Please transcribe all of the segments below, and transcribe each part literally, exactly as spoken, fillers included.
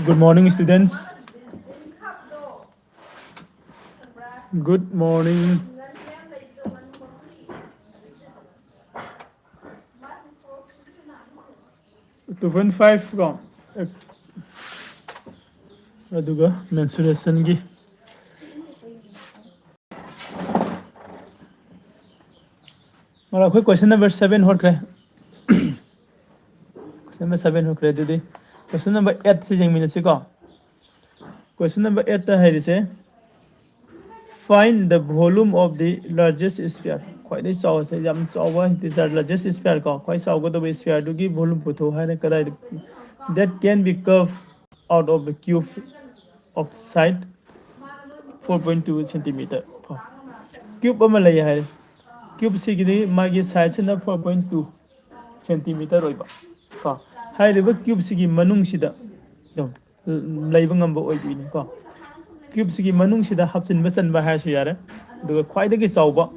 Good morning, students. Good morning. Two point five ꯀꯣ, ꯑꯗꯨꯒ mensuration ꯒꯤ ꯃꯔꯛ ꯑꯩꯈꯣꯏ question number seven ꯍꯣꯠꯈ꯭ꯔꯦ꯫ Question number seven ꯍꯣꯠꯈ꯭ꯔꯦ꯫ ꯑꯗꯨꯗꯤ question number eight ꯁꯤ ꯌꯦꯡꯃꯤꯟꯅꯁꯤꯀꯣ꯫ Question number eight ꯇ ꯍꯥꯏꯔꯤꯁꯦ, find the volume of the largest sphere. ꯈ꯭ꯋꯥꯏꯗꯒꯤ ꯆꯥꯎꯕꯁꯦ, ꯌꯥꯝ ꯆꯥꯎꯕ, the largest sphere ꯀꯣ, ꯈ꯭ꯋꯥꯏ ꯆꯥꯎꯒꯗꯕ sphere ꯗꯨꯒꯤ volume ꯄꯨꯊꯣꯛꯑꯣ ꯍꯥꯏꯅ ꯀꯗꯥꯏꯗ, that can be curved out of the cube of side four point two centimeter ꯀꯣ꯫ Cube ꯑꯃ ꯂꯩ ꯍꯥꯏꯔꯦ꯫ Cube ꯁꯤꯒꯤꯗꯤ ꯃꯥꯒꯤ side ꯁꯤꯅ four point two centimeter ꯑꯣꯏꯕ ꯀꯣ꯫ ꯍꯥꯏꯔꯤꯕ cube ꯁꯤꯒꯤ ꯃꯅꯨꯡꯁꯤꯗ ꯑꯗꯨꯝ ꯂꯩꯕ ꯉꯝꯕ ꯑꯣꯏꯗꯣꯏꯅꯤ ꯀꯣ꯫ Cube ꯁꯤꯒꯤ ꯃꯅꯨꯡꯁꯤꯗ ꯍꯥꯞꯆꯤꯟꯕ ꯆꯟꯕ ꯍꯥꯏꯔꯁꯨ ꯌꯥꯔꯦ꯫ ꯑꯗꯨꯒ ꯈ꯭ꯋꯥꯏꯗꯒꯤ ꯆꯥꯎꯕ,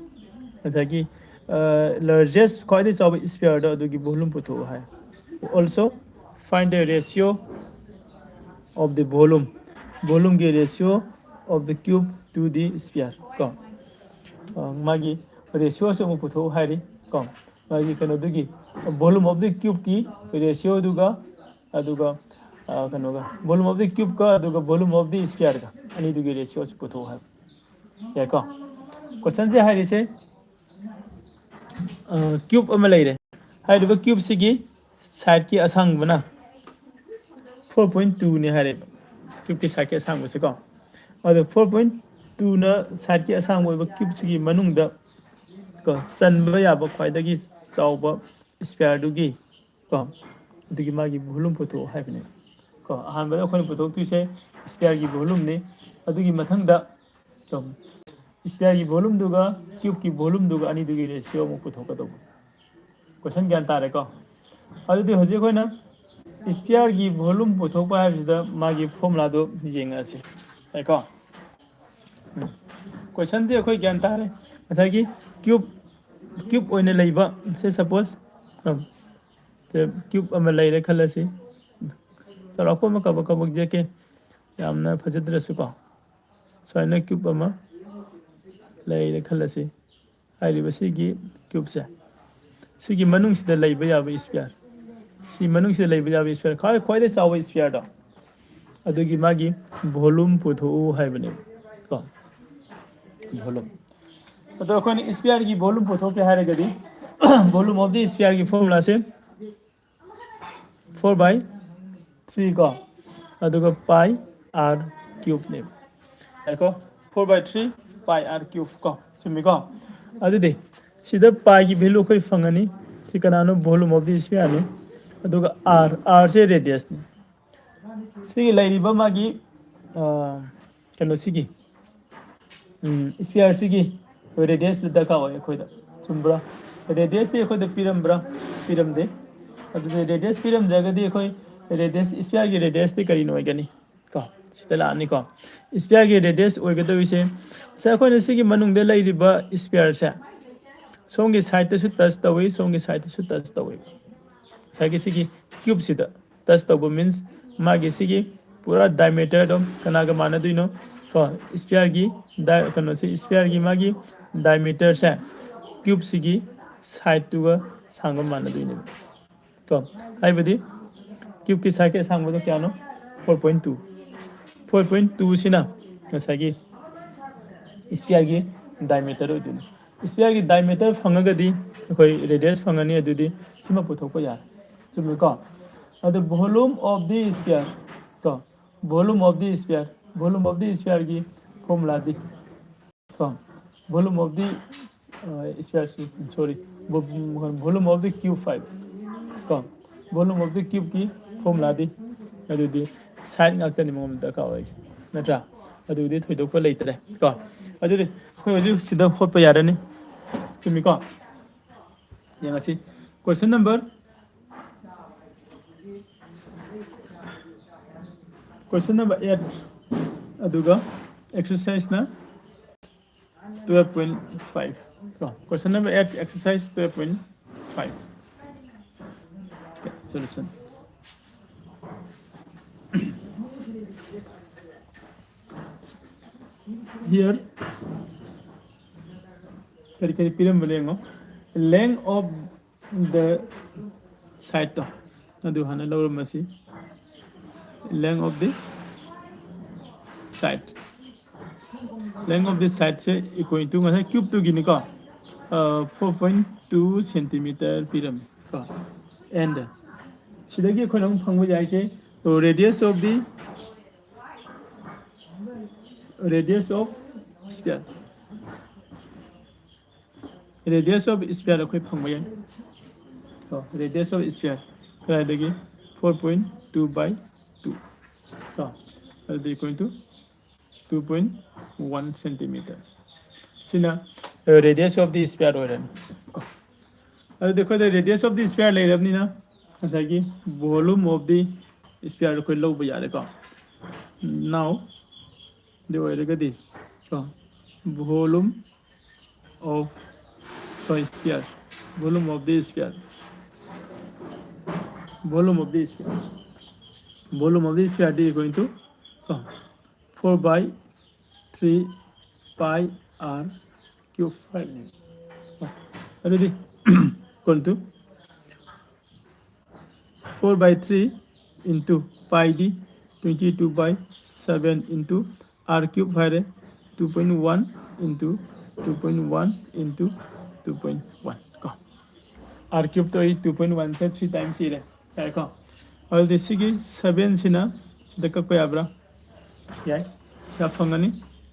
ꯉꯁꯥꯏꯒꯤ, ꯑ, largest, ꯈ꯭ꯋꯥꯏꯗꯒꯤ ꯆꯥꯎꯕ sphere ꯗꯣ ꯑꯗꯨꯒꯤ volume ꯄꯨꯊꯣꯛꯎ high. Also, find the ratio of the volume, volume ꯒꯤ ratio of the cube to the sphere ꯀꯣ꯫ ꯑ, ꯃꯥꯒꯤ ratio ꯁꯨ ꯑꯃꯨꯛ ꯄꯨꯊꯣꯛꯎ ꯍꯥꯏꯔꯤ ꯀꯣ꯫ ꯃꯥꯒꯤ ꯀꯩꯅꯣꯗꯨꯒꯤ, volume of the cube ꯀꯤ ratio ꯗꯨꯒ, ꯑꯗꯨꯒ, ꯑ, ꯀꯩꯅꯣꯒ, volume of the cube ꯀ ꯑꯗꯨꯒ volume of the sphere ꯒ ꯑꯅꯤꯗꯨꯒꯤ ratio ꯁꯤ ꯄꯨꯊꯣꯛꯎ ꯍꯥꯏꯕ꯫ ꯌꯥꯏꯀꯣ? Question ꯁꯦ ꯍꯥꯏꯔꯤꯁꯦ, ꯑ, cube ꯑꯃ ꯂꯩꯔꯦ꯫ ꯍꯥꯏꯔꯤꯕ cube ꯁꯤꯒꯤ side ꯀꯤ ꯑꯁꯥꯡꯕꯅ four point two ꯅꯤ ꯍꯥꯏꯔꯦꯕ꯫ Cube ꯀꯤ side ꯀꯤ ꯑꯁꯥꯡꯕꯁꯦ ꯀꯣ꯫ ꯑꯗꯣ four point two ꯅ side ꯀꯤ ꯑꯁꯥꯡꯕ ꯑꯣꯏꯕ cube ꯁꯤꯒꯤ ꯃꯅꯨꯡꯗ ꯀꯣ, ꯆꯟꯕ ꯌꯥꯕ ꯈ꯭ꯋꯥꯏꯗꯒꯤ ꯆꯥꯎꯕ sphere ꯗꯨꯒꯤ ꯀꯣ, ꯑꯗꯨꯒꯤ ꯃꯥꯒꯤ volume ꯄꯨꯊꯣꯛꯑꯣ ꯍꯥꯏꯕꯅꯦ ꯀꯣ꯫ ꯑꯍꯥꯟꯕꯗ ꯑꯩꯈꯣꯏꯅ ꯄꯨꯊꯣꯛꯇꯣꯏꯁꯦ sphere ꯒꯤ volume ꯅꯤ꯫ ꯑꯗꯨꯒꯤ ꯃꯊꯪꯗ ꯀꯣ, sphere ꯒꯤ volume ꯗꯨꯒ cube ꯀꯤ volume ꯗꯨꯒ ꯑꯅꯤꯗꯨꯒꯤ ratio ꯑꯃꯨꯛ ꯄꯨꯊꯣꯛꯀꯗꯧꯕ꯫ Question ꯒ꯭ꯌꯥꯟ ꯇꯥꯔꯦꯀꯣ? ꯑꯗꯨꯗꯤ ꯍꯧꯖꯤꯛ ꯑꯩꯈꯣꯏꯅ sphere ꯒꯤ volume ꯄꯨꯊꯣꯛꯄ ꯍꯥꯏꯕꯁꯤꯗ ꯃꯥꯒꯤ formula ꯗꯨ ꯌꯦꯡꯉꯁꯤ꯫ ꯌꯥꯏꯀꯣ? ꯎꯝ꯫ Question ꯗꯤ ꯑꯩꯈꯣꯏ ꯒ꯭ꯌꯥꯟ ꯇꯥꯔꯦ꯫ ꯉꯁꯥꯏꯒꯤ cube, cube ꯑꯣꯏꯅ ꯂꯩꯕ, say suppose, ꯎꯝ, cube ꯑꯃ ꯂꯩꯔꯦ ꯈꯜꯂꯁꯤ꯫ ꯆꯥꯎꯔꯥꯛꯄ ꯑꯃ ꯀꯕꯛ ꯀꯕꯛ ꯌꯦꯛꯀꯦ, ꯌꯥꯝꯅ ꯐꯖꯗ꯭ꯔꯁꯨꯀꯣ꯫ ꯁꯨꯃꯥꯏꯅ ꯀ꯭ꯌꯨꯕ ꯑꯃ ꯂꯩꯔꯦ ꯈꯜꯂꯁꯤ꯫ ꯍꯥꯏꯔꯤꯕ ꯁꯤꯒꯤ ꯀ꯭ꯌꯨꯕꯁꯦ, ꯁꯤꯒꯤ ꯃꯅꯨꯡꯁꯤꯗ ꯂꯩꯕ ꯌꯥꯕ ꯏꯁꯄꯤꯌꯥꯔ, ꯁꯤ ꯃꯅꯨꯡꯁꯤꯗ ꯂꯩꯕ ꯌꯥꯕ ꯏꯁꯄꯤꯌꯥꯔ, ꯈ꯭ꯋꯥꯏ ꯈ꯭ꯋꯥꯏꯗꯒꯤ ꯆꯥꯎꯕ ꯏꯁꯄꯤꯌꯥꯔꯗꯣ, ꯑꯗꯨꯒꯤ ꯃꯥꯒꯤ ꯚꯣꯂꯨꯝ ꯄꯨꯊꯣꯛꯎ ꯍꯥꯏꯕꯅꯦꯕ ꯀꯣ꯫ ꯚꯣꯂꯨꯝ꯫ ꯑꯗꯣ ꯑꯩꯈꯣꯏꯅ ꯏꯁꯄꯤꯌꯥꯔꯒꯤ ꯚꯣꯂꯨꯝ ꯄꯨꯊꯣꯛꯀꯦ ꯍꯥꯏꯔꯒꯗꯤ, volume of the sphere ꯒꯤ ꯐꯣꯔꯃꯨꯂꯥꯁꯦ four by three ꯀꯣ, ꯑꯗꯨꯒ pi r cube ꯅꯦꯕ꯫ ꯉꯥꯏꯈꯣ, four by three pi r cube ꯀꯣ, ꯆꯨꯝꯃꯤꯀꯣ? ꯑꯗꯨꯗꯤ ꯁꯤꯗ pi ꯒꯤ ꯚꯦꯂꯨ ꯑꯩꯈꯣꯏ ꯐꯪꯉꯅꯤ꯫ ꯁꯤ ꯀꯅꯥꯅꯣ? Volume of the sphere ꯅꯤ꯫ ꯑꯗꯨꯒ r, r ꯁꯦ radius ꯅꯤ꯫ ꯁꯤꯒꯤ ꯂꯩꯔꯤꯕ ꯃꯥꯒꯤ, ꯑ, ꯀꯩꯅꯣꯁꯤꯒꯤ, ꯎꯝ, ꯏꯁꯐꯤꯌꯥꯔꯁꯤꯒꯤ ꯔꯦꯗꯤꯌꯁꯇ ꯗꯔꯀꯥꯔ ꯑꯣꯏ ꯑꯩꯈꯣꯏꯗ꯫ ꯆꯨꯝꯕ꯭ꯔꯥ? ꯔꯦꯗꯤꯌꯁꯇꯤ ꯑꯩꯈꯣꯏꯗ ꯄꯤꯔꯝꯕ꯭ꯔꯥ? ꯄꯤꯔꯝꯗꯦ꯫ ꯑꯗꯨꯗꯤ ꯔꯦꯗꯤꯌꯁ ꯄꯤꯔꯝꯗ꯭ꯔꯒꯗꯤ ꯑꯩꯈꯣꯏ ꯔꯦꯗꯤꯌꯁ, ꯏꯁꯐꯤꯌꯥꯔꯒꯤ ꯔꯦꯗꯤꯌꯁꯇꯤ ꯀꯔꯤꯅ ꯑꯣꯏꯒꯅꯤ? ꯀꯣ, ꯁꯤꯗ ꯂꯥꯛꯑꯅꯤꯀꯣ꯫ ꯏꯁꯐꯤꯌꯥꯔꯒꯤ ꯔꯦꯗꯤꯌꯁ ꯑꯣꯏꯒꯗꯧꯔꯤꯁꯦ, ꯉꯁꯥꯏ ꯑꯩꯈꯣꯏꯅ ꯁꯤꯒꯤ ꯃꯅꯨꯡꯗ ꯂꯩꯔꯤꯕ ꯏꯁꯐꯤꯌꯥꯔꯁꯦ ꯁꯣꯝꯒꯤ ꯁꯥꯏꯗꯇꯁꯨ ꯇꯆ ꯇꯧꯏ, ꯁꯣꯝꯒꯤ ꯁꯥꯏꯗꯇꯁꯨ ꯇꯆ ꯇꯧꯏ꯫ ꯉꯁꯥꯏꯒꯤ ꯁꯤꯒꯤ ꯀ꯭ꯌꯨꯕꯁꯤꯗ ꯇꯆ ꯇꯧꯕ ꯃꯤꯟꯁ ꯃꯥꯒꯤ ꯁꯤꯒꯤ ꯄꯨꯔꯥ ꯗꯥꯏꯃꯤꯇꯔꯗꯣ ꯀꯅꯥꯒ ꯃꯥꯟꯅꯗꯣꯏꯅꯣ? ꯀꯣ, ꯏꯁꯐꯤꯌꯥꯔꯒꯤ ꯗꯥꯏ-, ꯀꯩꯅꯣꯁꯦ, ꯏꯁꯐꯤꯌꯥꯔꯒꯤ ꯃꯥꯒꯤ ꯗꯥꯏꯃꯤꯇꯔꯁꯦ ꯀ꯭ꯌꯨꯕꯁꯤꯒꯤ ꯁꯥꯏꯗꯇꯨꯒ ꯁꯥꯡꯕ ꯃꯥꯟꯅꯗꯣꯏꯅꯦꯕ꯫ ꯀꯣ, ꯍꯥꯏꯕꯗꯤ ꯀ꯭ꯌꯨꯕꯀꯤ ꯁꯥꯏꯗꯀꯤ ꯑꯁꯥꯡꯕꯗꯣ ꯀꯌꯥꯅꯣ? Four point two꯫ Four point two ꯁꯤꯅ ꯉꯁꯥꯏꯒꯤ ꯏꯁꯐꯤꯌꯥꯔꯒꯤ ꯗꯥꯏꯃꯤꯇꯔ ꯑꯣꯏꯗꯣꯏꯅꯤ꯫ ꯏꯁꯐꯤꯌꯥꯔꯒꯤ ꯗꯥꯏꯃꯤꯇꯔ ꯐꯪꯉꯒꯗꯤ ꯑꯩꯈꯣꯏ ꯔꯦꯗꯤꯌꯁ ꯐꯪꯉꯅꯤ, ꯑꯗꯨꯗꯤ ꯁꯤꯃ ꯄꯨꯊꯣꯛꯄ ꯌꯥꯔꯦ꯫ ꯆꯨꯝꯃꯤꯀꯣ? ꯑꯗꯨ volume of the sphere ꯀꯣ, volume of the sphere, volume of the sphereꯒꯤ ꯐꯣꯔꯃꯨꯂꯥꯗꯤ ꯀꯣ, volume of the, ꯑ, sphere, sorry, vo-, volume of the cube five ꯀꯣ, volume of the cubeꯀꯤ ꯐꯣꯔꯃꯨꯂꯥꯗꯤ ꯑꯗꯨꯗꯤ ꯁꯥꯏꯗ ꯉꯥꯛꯇꯅꯤ ꯃꯉꯣꯟꯗ ꯗꯔꯀꯥꯔ ꯑꯣꯏꯔꯤꯁꯦ, ꯅꯠꯇ꯭ꯔꯥ? ꯑꯗꯨꯗꯤ ꯊꯣꯏꯗꯣꯛꯄ ꯂꯩꯇ꯭ꯔꯦ ꯀꯣ꯫ ꯑꯗꯨꯗꯤ ꯑꯩꯈꯣꯏ ꯍꯧꯖꯤꯛ ꯁꯤꯗ ꯍꯣꯠꯄ ꯌꯥꯔꯅꯤ꯫ ꯆꯨꯝꯃꯤꯀꯣ? ꯌꯦꯡꯉꯁꯤ꯫ Question number, question number eight, ꯑꯗꯨꯒ exerciseꯅ twelve point five ꯀꯣ꯫ Question number eight, exercise twelve point five꯫ Okay, solution. Here ꯀꯔꯤ ꯀꯔꯤ ꯄꯤꯔꯝꯕꯅꯣ ꯌꯦꯡꯉꯣ꯫ Length of the side ꯇꯣ ꯑꯗꯨ ꯍꯥꯟꯅ ꯂꯧꯔꯝꯃꯁꯤ꯫ Length of the side, length of the side say equal to ꯉꯁꯥꯏ cube ꯇꯨꯒꯤꯅꯤꯀꯣ, four point two centimeter ꯄꯤꯔꯝꯃꯤ ꯀꯣ꯫ And ꯁꯤꯗꯒꯤ ꯑꯩꯈꯣꯏꯅ ꯑꯃꯨꯛ ꯐꯪꯕ ꯌꯥꯏꯁꯦ, radius of the radius of sphere, radius of sphere ꯑꯩꯈꯣꯏ ꯐꯪꯕ ꯌꯥꯏ ꯀꯣ꯫ Radius of sphere ꯀꯗꯥꯏꯗꯒꯤ? Four point two by two ꯀꯣ꯫ ꯑꯗꯨꯗꯤ equal to two point one centimeter꯫ ꯁꯤꯅ radius of the sphere ꯑꯣꯏꯔꯅꯤ ꯀꯣ꯫ ꯑꯗꯨꯗꯤ ꯑꯩꯈꯣꯏꯗ radius of the sphere ꯂꯩꯔꯕꯅꯤꯅ ꯉꯁꯥꯏꯒꯤ volume of the sphere ꯑꯩꯈꯣꯏ ꯂꯧꯕ ꯌꯥꯔꯦꯀꯣ꯫ Now ꯑꯗꯨ ꯑꯣꯏꯔꯒꯗꯤ ꯀꯣ, volume of, sorry, sphere, volume of the sphere, volume of the sphere, volume of the sphere D equal to ꯀꯣ, four by three pi r cube ꯍꯥꯏꯕꯅꯦ꯫ ꯑꯗꯨꯗꯤ equal to four by three into pi D twenty two by seven into r cube ꯍꯥꯏꯔꯦ, two point one into two point one into two point one ꯀꯣ꯫ R cube ꯇꯣ ꯑꯩ two point one ꯁꯦ three times ꯏꯔꯦ, ꯌꯥꯏꯀꯣ꯫ ꯑꯗꯨꯗꯤ ꯁꯤꯒꯤ seven ꯁꯤꯅ ꯁꯤꯗ ꯀꯛꯄ ꯌꯥꯕ꯭ꯔꯥ? ꯌꯥꯏ꯫ ꯀꯌꯥ ꯐꯪꯒꯅꯤ?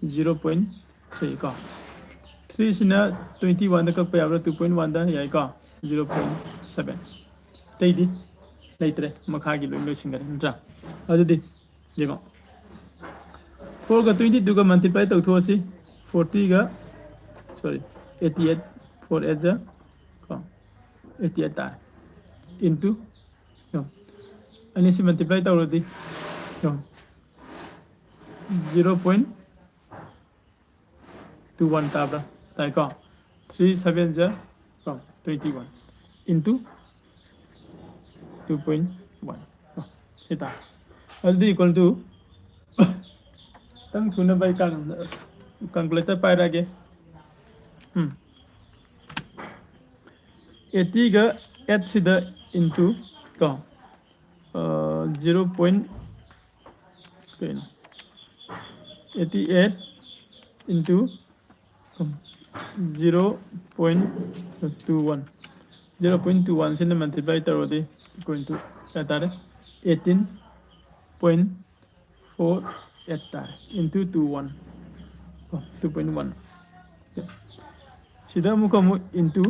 Zero point three ꯀꯣ꯫ Three ꯁꯤꯅ twenty one ꯗ ꯀꯛꯄ ꯌꯥꯕ꯭ꯔꯥ? Two point one ꯗ ꯌꯥꯏꯀꯣ꯫ Zero point seven꯫ ꯑꯇꯩꯗꯤ ꯂꯩꯇ꯭ꯔꯦ, ꯃꯈꯥꯒꯤ ꯂꯣꯏ ꯂꯣꯏꯁꯤꯟꯈꯔꯦ ꯅꯠꯇ꯭ꯔꯥ? ꯑꯗꯨꯗꯤ ꯌꯦꯡꯉꯣ, four ꯒ twenty two ꯒ multiply ꯇꯧꯊꯣꯛꯑꯁꯤ꯫ Forty ꯒ, sorry, eighty eight, four eight ꯖ ꯀꯣ, eighty eight ꯇꯥꯔꯦ꯫ Into ꯌꯦꯡꯉꯣ, ꯑꯅꯤꯁꯤ multiply ꯇꯧꯔꯗꯤ ꯌꯦꯡꯉꯣ, zero point two one ꯇꯥꯕ꯭ꯔꯥ? ꯇꯥꯏꯀꯣ꯫ Three seven ꯖ ꯀꯣ, twenty one into two point one ꯀꯣ, ꯁꯤ ꯇꯥꯔꯦ꯫ ꯑꯗꯨꯗꯤ equal to ꯈꯤꯇꯪ ꯊꯨꯅꯕ ꯑꯩ calculator ꯄꯥꯏꯔꯛꯑꯒꯦ꯫ ꯎꯝ, eightyꯒ eightꯁꯤꯗ into ꯀꯣ, zero point, ꯀꯩꯅꯣ, eighty eight into zero point two one, zero point two one ꯁꯤꯅ multiply ꯇꯧꯔꯗꯤ equal to ꯀꯌꯥ ꯇꯥꯔꯦ? Eighteen point four eight ꯇꯥꯔꯦ, into two one, ꯀꯣ, two point one꯫ ꯁꯤꯗ ꯑꯃꯨꯛꯀ ꯑꯃꯨꯛ into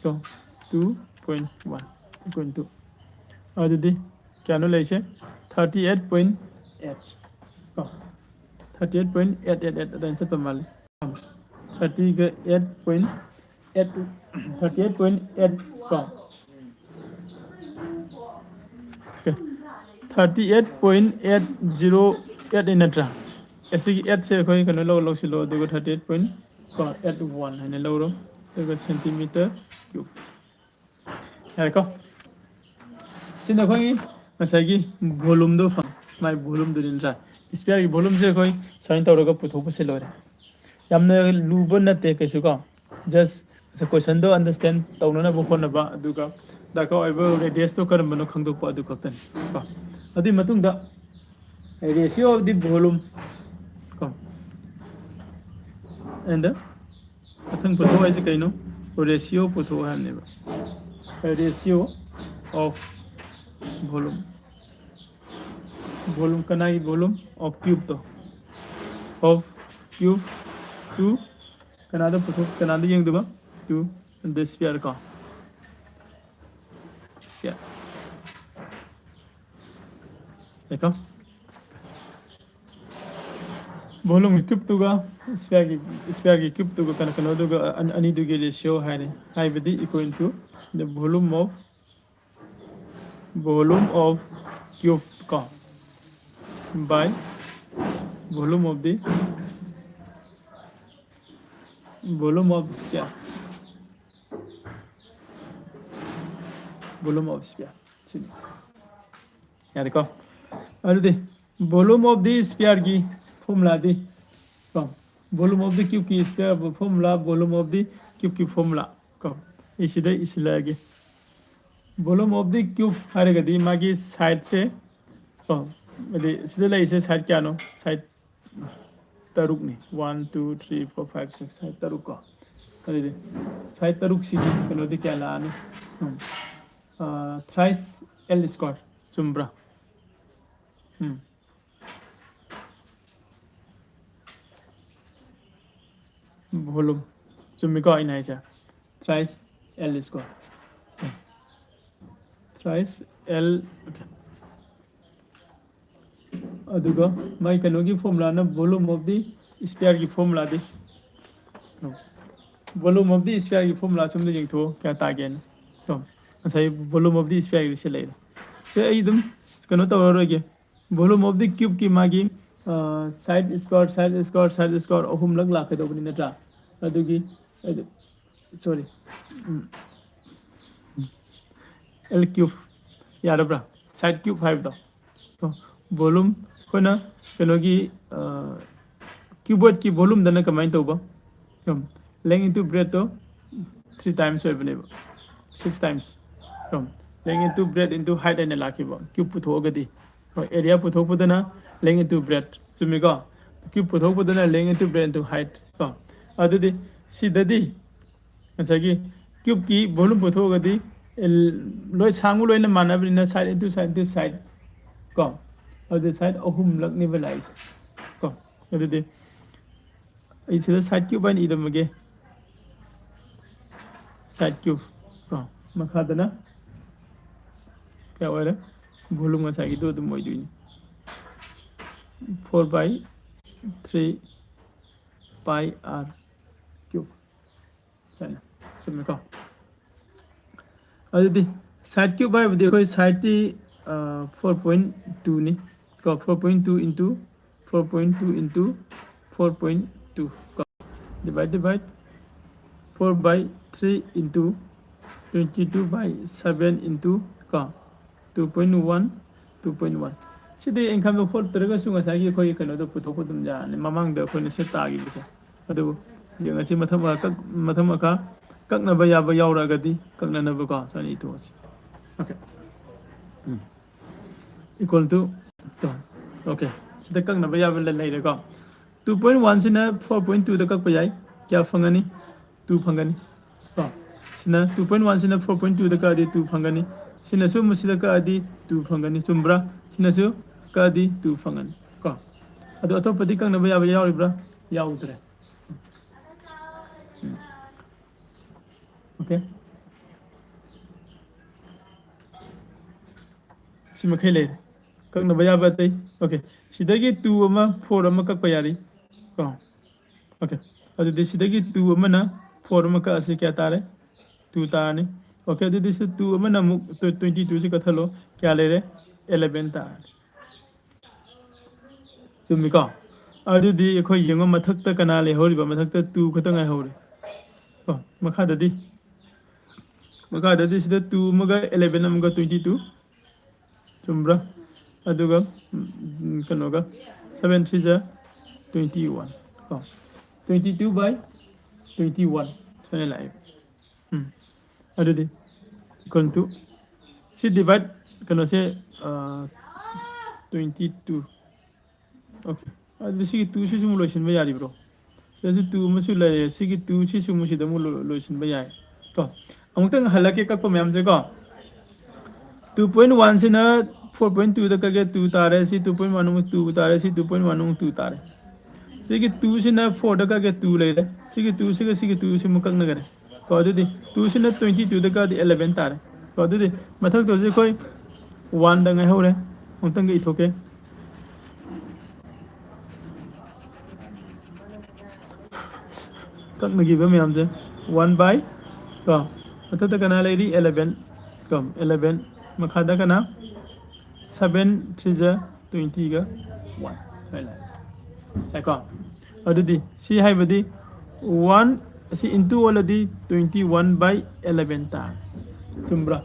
ꯀꯣ, two point one equal to, ꯑꯗꯨꯗꯤ ꯀꯌꯥꯅꯣ ꯂꯩꯁꯦ? Thirty eight point eight ꯀꯣ, thirty eight point eight eight eight ꯑꯗꯨꯃꯥꯏꯅ ꯆꯠꯄ ꯃꯥꯜꯂꯤ꯫ Thirtyꯒ eight point eight, thirty eight point eight ꯀꯣ, thirty eight point eight zero eight ꯅꯠꯇ꯭ꯔꯥ? ꯑꯁꯤꯒꯤ eightꯁꯦ ꯑꯩꯈꯣꯏ ꯀꯩꯅꯣ ꯂꯧ ꯂꯧꯁꯤꯜꯂꯣ, ꯑꯗꯨꯒ thirty eight point eight one ꯍꯥꯏꯅ ꯂꯧꯔꯣ, ꯑꯗꯨꯒ centimeter cube꯫ ꯌꯥꯔꯦꯀꯣ? ꯁꯤꯅ ꯑꯩꯈꯣꯏꯒꯤ ꯉꯁꯥꯏꯒꯤ volumeꯗꯣ ꯐꯪ-, ꯃꯥꯏ volumeꯗꯨꯅꯤ ꯅꯠꯇ꯭ꯔꯥ? Sphereꯒꯤ volumeꯁꯦ ꯑꯩꯈꯣꯏ ꯁꯨꯃꯥꯏꯅ ꯇꯧꯔꯒ ꯄꯨꯊꯣꯛꯄꯁꯦ ꯂꯣꯏꯔꯦ꯫ ꯌꯥꯝꯅ ꯂꯨꯕ ꯅꯠꯇꯦ ꯀꯩꯁꯨ ꯀꯣ, just questionꯗꯣ understand ꯇꯧꯅꯅꯕ ꯍꯣꯠꯅꯕ, ꯑꯗꯨꯒ ꯗꯔꯀꯥꯔ ꯑꯣꯏꯕ radiusꯇꯣ ꯀꯔꯝꯕꯅꯣ ꯈꯪꯗꯣꯛꯄ, ꯑꯗꯨ ꯈꯛꯇꯅꯤ ꯀꯣ꯫ ꯑꯗꯨꯒꯤ ꯃꯇꯨꯡꯗ ratio of the volume ꯀꯣ, and ꯃꯊꯪ ꯄꯨꯊꯣꯛ ꯍꯥꯏꯁꯦ ꯀꯩꯅꯣ? Ratio ꯄꯨꯊꯣꯛ ꯍꯥꯏꯕꯅꯦꯕ, ratio of volume꯫ Volume, ꯀꯅꯥꯒꯤ volume? Of cubeꯇꯣ, of cube to ꯀꯅꯥꯗ ꯄꯨꯊꯣꯛ, ꯀꯅꯥꯗ ꯌꯦꯡꯗꯕ? To the sphere ꯀꯣ, sphere꯫ ꯌꯥꯏꯀꯣ? Volumeꯒꯤ cubeꯇꯨꯒ sphereꯒꯤ, sphereꯒꯤ cubeꯇꯨꯒ ꯀꯩꯅꯣ, ꯀꯩꯅꯣꯗꯨꯒ ꯑꯅꯤꯗꯨꯒꯤ ratio ꯍꯥꯏꯔꯦ, ꯍꯥꯏꯕꯗꯤ equal to the volume of, volume of cube ꯀꯣ, by volume of the, volume of sphere, volume of sphere ꯁꯤꯅꯤ꯫ ꯌꯥꯔꯦꯀꯣ? ꯑꯗꯨꯗꯤ volume of the sphereꯒꯤ ꯐꯣꯔꯃꯨꯂꯥꯗꯤ ꯀꯣ, volume of the cube ꯀꯤ square formula, volume of the cube ꯀꯤ formula ꯀꯣ, ꯑꯩ ꯁꯤꯗ ꯏꯁꯤꯜꯂꯛꯑꯒꯦ꯫ Volume of the cube ꯍꯥꯏꯔꯒꯗꯤ ꯃꯥꯒꯤ side ꯁꯦ ꯀꯣ, ꯍꯥꯏꯗꯤ ꯁꯤꯗ ꯂꯩꯔꯤꯁꯦ side ꯀꯌꯥꯅꯣ? Side ꯇꯔꯨꯛꯅꯤ꯫ One, two, three, four, five, six, side ꯇꯔꯨꯛ ꯀꯣ꯫ ꯑꯗꯨꯗꯤ side ꯇꯔꯨꯛꯁꯤꯒꯤ ꯀꯩꯅꯣꯗꯤ ꯀꯌꯥ ꯂꯥꯛꯑꯅꯤ? ꯎꯝ꯫ ꯑꯥ, thrice L square꯫ ꯆꯨꯝꯕ꯭ꯔꯥ? ꯎꯝ꯫ Volume꯫ ꯆꯨꯝꯃꯤꯀꯣ ꯑꯩꯅ ꯍꯥꯏꯁꯦ? Thrice L square꯫ Thrice L, okay꯫ ꯑꯗꯨꯒ ꯃꯥꯏ ꯀꯩꯅꯣꯒꯤ formula ꯅ volume of the sphere ꯒꯤ formula D, volume of the sphere ꯒꯤ formula ꯁꯨꯝꯗ ꯌꯦꯡꯊꯣꯛꯑꯣ, ꯀꯌꯥ ꯇꯥꯒꯦꯅ꯫ ꯀꯣ, ꯉꯁꯥꯏ volume of the sphere ꯒꯤꯗꯤ ꯁꯤ ꯂꯩꯔꯦ꯫ ꯁꯦ, ꯑꯩ ꯑꯗꯨꯝ ꯀꯩꯅꯣ ꯇꯧꯔꯔꯣꯏꯒꯦ꯫ Volume of the cube ꯀꯤ ꯃꯥꯒꯤ, ꯑ, side square, side square, side square ꯑꯍꯨꯝꯂꯛ ꯂꯥꯛꯀꯗꯧꯕꯅꯤ ꯅꯠꯇ꯭ꯔꯥ? ꯑꯗꯨꯒꯤ, ꯑꯗꯨ, sorry, ꯎꯝ, L cube꯫ ꯌꯥꯔꯕ꯭ꯔꯥ? Side cube ꯍꯥꯏꯕꯗꯣ꯫ ꯀꯣ, volume ꯑꯩꯈꯣꯏꯅ ꯀꯩꯅꯣꯒꯤ, ꯑ, cuboid ꯀꯤ volume ꯗꯅ ꯀꯃꯥꯏꯅ ꯇꯧꯕ? ꯎꯝ, length into breadth ꯇꯣ three times ꯑꯣꯏꯕꯅꯦꯕ, six times꯫ ꯀꯣ, length into breadth into height ꯍꯥꯏꯅ ꯂꯥꯛꯈꯤꯕ, cube ꯄꯨꯊꯣꯛꯑꯒꯗꯤ꯫ ꯍꯣꯏ, area ꯄꯨꯊꯣꯛꯄꯗꯅ length into breadth, ꯆꯨꯝꯃꯤꯀꯣ? Cube ꯄꯨꯊꯣꯛꯄꯗꯅ length into breadth into height ꯀꯣ꯫ ꯑꯗꯨꯗꯤ ꯁꯤꯗꯗꯤ ꯉꯁꯥꯏꯒꯤ cube ꯀꯤ volume ꯄꯨꯊꯣꯛꯑꯒꯗꯤ, ꯂꯣꯏ ꯁꯥꯡꯕ ꯂꯣꯏꯅ ꯃꯥꯟꯅꯕꯅꯤꯅ side into side into side ꯀꯣ꯫ ꯑꯗꯨꯗꯤ side ꯑꯍꯨꯝꯂꯛꯅꯦꯕ ꯂꯥꯛꯏꯁꯦ ꯀꯣ꯫ ꯑꯗꯨꯗꯤ ꯑꯩ ꯁꯤꯗ side cube ꯍꯥꯏꯅ ꯏꯔꯝꯃꯒꯦ꯫ Side cube ꯀꯣ꯫ ꯃꯈꯥꯗꯅ ꯀꯌꯥ ꯑꯣꯏꯔꯦ? Volume ꯉꯁꯥꯏꯒꯤꯗꯣ ꯑꯗꯨꯝ ꯑꯣꯏꯗꯣꯏꯅꯤ꯫ Four by three pi r cube꯫ ꯁꯨꯃꯥꯏꯅ꯫ ꯆꯨꯝꯃꯤꯀꯣ? ꯑꯗꯨꯗꯤ side cube ꯍꯥꯏꯕꯗꯤ ꯑꯩꯈꯣꯏ side ꯇꯤ, ꯑ, four point two ꯅꯤ ꯀꯣ꯫ Four point two into four point two into four point two ꯀꯣ, divided by four by three into twenty two by seven into ꯀꯣ, two point one, two point one꯫ ꯁꯤꯗꯤ ꯏꯟꯀꯝꯗꯣ ꯍꯣꯠꯇ꯭ꯔꯒꯁꯨ ꯉꯁꯥꯏꯒꯤ ꯑꯩꯈꯣꯏꯒꯤ ꯀꯩꯅꯣꯗꯣ ꯄꯨꯊꯣꯛꯄ ꯑꯗꯨꯝ ꯌꯥꯔꯅꯤ, ꯃꯃꯥꯡꯗ ꯑꯩꯈꯣꯏꯅ ꯁꯤ ꯇꯥꯈꯤꯕꯁꯦ꯫ ꯑꯗꯨꯕꯨ ꯌꯦꯡꯉꯁꯤ ꯃꯊꯪ ꯃꯈꯥ ꯀꯛ-, ꯃꯊꯪ ꯃꯈꯥ ꯀꯛꯅꯕ ꯌꯥꯕ ꯌꯥꯎꯔꯛꯑꯒꯗꯤ ꯀꯛꯅꯅꯕꯀꯣ ꯁꯨꯃꯥꯏꯅ ꯏꯊꯣꯛꯑꯁꯤ꯫ Okay, um, equal to, okay, ꯁꯤꯗ ꯀꯛꯅꯕ ꯌꯥꯕ ꯂꯩ-, ꯂꯩꯔꯦꯀꯣ꯫ Two point one ꯁꯤꯅ four point two ꯗ ꯀꯛꯄ ꯌꯥꯏ꯫ ꯀꯌꯥ ꯐꯪꯒꯅꯤ? Two ꯐꯪꯒꯅꯤ꯫ ꯀꯣ, ꯁꯤꯅ two point one ꯁꯤꯅ four point two ꯗ ꯀꯛꯑꯗꯤ two ꯐꯪꯒꯅꯤ꯫ ꯁꯤꯅꯁꯨ ꯃꯁꯤꯗ ꯀꯛꯑꯗꯤ two ꯐꯪꯒꯅꯤ꯫ ꯆꯨꯝꯕ꯭ꯔꯥ? ꯁꯤꯅꯁꯨ ꯀꯛꯑꯗꯤ two ꯐꯪꯒꯅꯤ꯫ ꯀꯣ, ꯑꯗꯣ ꯑꯇꯣꯞꯄꯗꯤ ꯀꯛꯅꯕ ꯌꯥꯕ ꯌꯥꯎꯔꯤꯕ꯭ꯔꯥ? ꯌꯥꯎꯗ꯭ꯔꯦ꯫ ꯎꯝ꯫ Okay꯫ ꯁꯤ ꯃꯈꯩ ꯂꯩꯔꯦ꯫ ꯀꯛꯅꯕ ꯌꯥꯕ ꯑꯇꯩ꯫ Okay꯫ ꯁꯤꯗꯒꯤ two ꯑꯃ, four ꯑꯃ ꯀꯛꯄ ꯌꯥꯔꯤ꯫ ꯀꯣ꯫ Okay꯫ ꯑꯗꯨꯗꯤ ꯁꯤꯗꯒꯤ two ꯑꯃꯅ four ꯑꯃ ꯀꯛꯑꯁꯤ, ꯀꯌꯥ ꯇꯥꯔꯦ? Two ꯇꯥꯔꯅꯤ꯫ Okay, ꯑꯗꯨꯗꯤ ꯁꯤ two ꯑꯃꯅ ꯑꯃꯨꯛ tw-, twenty two ꯁꯤ ꯀꯛꯊꯠꯂꯣ꯫ ꯀꯌꯥ ꯂꯩꯔꯦ? Eleven ꯇꯥꯔꯅꯤ꯫ ꯆꯨꯝꯃꯤꯀꯣ? ꯑꯗꯨꯗꯤ ꯑꯩꯈꯣꯏ ꯌꯦꯡꯉꯣ, ꯃꯊꯛꯇ ꯀꯅꯥ ꯂꯩꯍꯧꯔꯤꯕ? ꯃꯊꯛꯇ two ꯈꯛꯇ ꯉꯥꯏꯍꯧꯔꯦ꯫ ꯀꯣ, ꯃꯈꯥꯗꯗꯤ? ꯃꯈꯥꯗꯗꯤ ꯁꯤꯗ two ꯑꯃꯒ eleven ꯑꯃꯒ twenty two꯫ ꯆꯨꯝꯕ꯭ꯔꯥ? ꯑꯗꯨꯒ, ꯎꯝ, ꯀꯩꯅꯣꯒ, seven three ꯖ twenty one꯫ ꯀꯣ, twenty two by twenty one ꯁꯨꯃꯥꯏꯅ ꯂꯥꯛꯑꯦ꯫ ꯎꯝ꯫ ꯑꯗꯨꯗꯤ equal to ꯁꯤ divide ꯀꯩꯅꯣꯁꯦ, ꯑ, twenty two꯫ Okay꯫ ꯑꯗꯨꯗꯤ ꯁꯤꯒꯤ two ꯁꯤꯁꯨ ꯑꯃꯨꯛ ꯂꯣꯏꯁꯤꯟꯕ ꯌꯥꯔꯤꯕ꯭ꯔꯣ? ꯁꯤꯗꯁꯨ two ꯑꯃꯁꯨ ꯂꯩꯔꯦ꯫ ꯁꯤꯒꯤ two ꯁꯤꯁꯨ ꯑꯃꯨꯛ ꯁꯤꯗ ꯑꯃꯨꯛ ꯂꯣ-, ꯂꯣꯏꯁꯤꯟꯕ ꯌꯥꯏ꯫ ꯀꯣ꯫ ꯑꯃꯨꯛꯇꯪ ꯍꯜꯂꯛꯀꯦ ꯀꯛꯄ ꯃꯌꯥꯝꯁꯦ ꯀꯣ꯫ Two point one ꯁꯤꯅ four point two ꯗ ꯀꯛꯑꯦ, two ꯇꯥꯔꯦ꯫ ꯁꯤ two point one ꯑꯃꯨꯛ two ꯇꯥꯔꯦ꯫ ꯁꯤ two point one ꯑꯃꯨꯛ two ꯇꯥꯔꯦ꯫ ꯁꯤꯒꯤ two ꯁꯤꯅ four ꯗ ꯀꯛꯑꯦ, two ꯂꯩꯔꯦ꯫ ꯁꯤꯒꯤ two ꯁꯤꯒ ꯁꯤꯒꯤ two ꯁꯤꯃꯨꯛ ꯀꯛꯅꯒꯅꯤ꯫ ꯀꯣ, ꯑꯗꯨꯗꯤ two ꯁꯤꯅ twenty two ꯗ ꯀꯛꯑꯗꯤ eleven ꯇꯥꯔꯦ꯫ ꯀꯣ, ꯑꯗꯨꯗꯤ ꯃꯊꯛꯇ ꯍꯧꯖꯤꯛ ꯑꯩꯈꯣꯏ one ꯗ ꯉꯥꯏꯍꯧꯔꯦ꯫ ꯑꯃꯨꯛꯇꯪꯒ ꯏꯊꯣꯛꯀꯦ꯫ ꯀꯛꯅꯈꯤꯕ ꯃꯌꯥꯝꯁꯦ one by, ꯀꯣ, ꯃꯊꯛꯇ ꯀꯅꯥ ꯂꯩꯔꯤ? Eleven꯫ ꯀꯣ, eleven꯫ ꯃꯈꯥꯗ ꯀꯅꯥ? Seven three ꯖ twenty ꯒ one ꯁꯨꯃꯥꯏꯅ ꯂꯥꯛꯑꯦ꯫ ꯌꯥꯏꯀꯣ? ꯑꯗꯨꯗꯤ ꯁꯤ ꯍꯥꯏꯕꯗꯤ one ꯑꯁꯤ into ꯑꯣꯜꯂꯗꯤ twenty one by eleven ꯇꯥꯔꯦ꯫ ꯆꯨꯝꯕ꯭ꯔꯥ?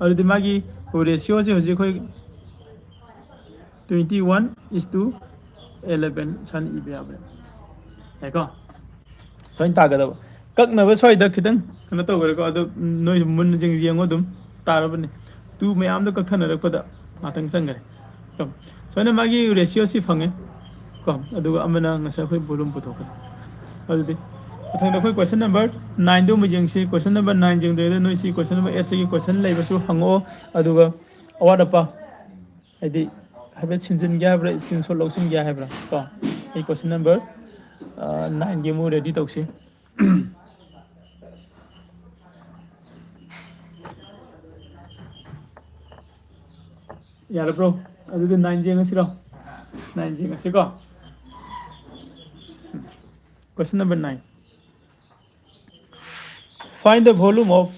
ꯑꯗꯨꯗꯤ ꯃꯥꯒꯤ ratio ꯁꯦ ꯍꯧꯖꯤꯛ ꯑꯩꯈꯣꯏ twenty one is to eleven ꯁꯨꯃꯥꯏꯅ ꯏꯕ ꯌꯥꯕꯅꯦ꯫ ꯌꯥꯏꯀꯣ? ꯁꯨꯃꯥꯏꯅ ꯇꯥꯒꯗꯕ꯫ ꯀꯛꯅꯕ ꯁ꯭ꯋꯥꯏꯗ ꯈꯤꯇꯪ ꯀꯩꯅꯣ ꯇꯧꯈ꯭ꯔꯦꯀꯣ, ꯑꯗꯣ ꯅꯣꯏ ꯃꯨꯟꯅ ꯌꯦꯡ-, ꯌꯦꯡꯉꯣ ꯑꯗꯨꯝ ꯇꯥꯔꯕꯅꯦ꯫ Two ꯃꯌꯥꯝꯗꯣ ꯀꯛꯊꯅꯔꯛꯄꯗ ꯉꯥꯛꯇꯪ ꯆꯪꯈ꯭ꯔꯦ꯫ ꯀꯣ? ꯁꯨꯃꯥꯏꯅ ꯃꯥꯒꯤ ratio ꯁꯤ ꯐꯪꯉꯦ꯫ ꯀꯣ? ꯑꯗꯨꯒ ꯑꯃꯅ ꯉꯁꯥꯏ ꯑꯩꯈꯣꯏ volume ꯄꯨꯊꯣꯛꯈ꯭ꯔꯦ꯫ ꯑꯗꯨꯗꯤ ꯃꯊꯪꯗ ꯑꯩꯈꯣꯏ question number nineꯗꯨ ꯑꯃꯨꯛ ꯌꯦꯡꯁꯤ꯫ Question number nine ꯌꯦꯡꯗ꯭ꯔꯤꯉꯩꯗ ꯅꯣꯏ ꯁꯤ question number eight ꯁꯤꯒꯤ question ꯂꯩꯕꯁꯨ ꯍꯪꯉꯛꯑꯣ꯫ ꯑꯗꯨꯒ ꯑꯋꯥꯠ ꯑꯄꯥ ꯍꯥꯏꯗꯤ ꯍꯥꯏꯐꯦꯠ ꯁꯤꯟꯖꯤꯟꯒꯦ ꯍꯥꯏꯕ꯭ꯔꯥ, screenshot ꯂꯧꯁꯤꯟꯒꯦ ꯍꯥꯏꯕ꯭ꯔꯥ? ꯀꯣ? ꯑꯩ question number nineꯒꯤ ꯑꯃꯨꯛ ready ꯇꯧꯁꯤ꯫ ꯌꯥꯔꯕ꯭ꯔꯣ? ꯑꯗꯨꯗꯤ nine ꯌꯦꯡꯉꯁꯤꯔꯣ? Nine ꯌꯦꯡꯉꯁꯤꯀꯣ꯫ Question number nine. Find the volume of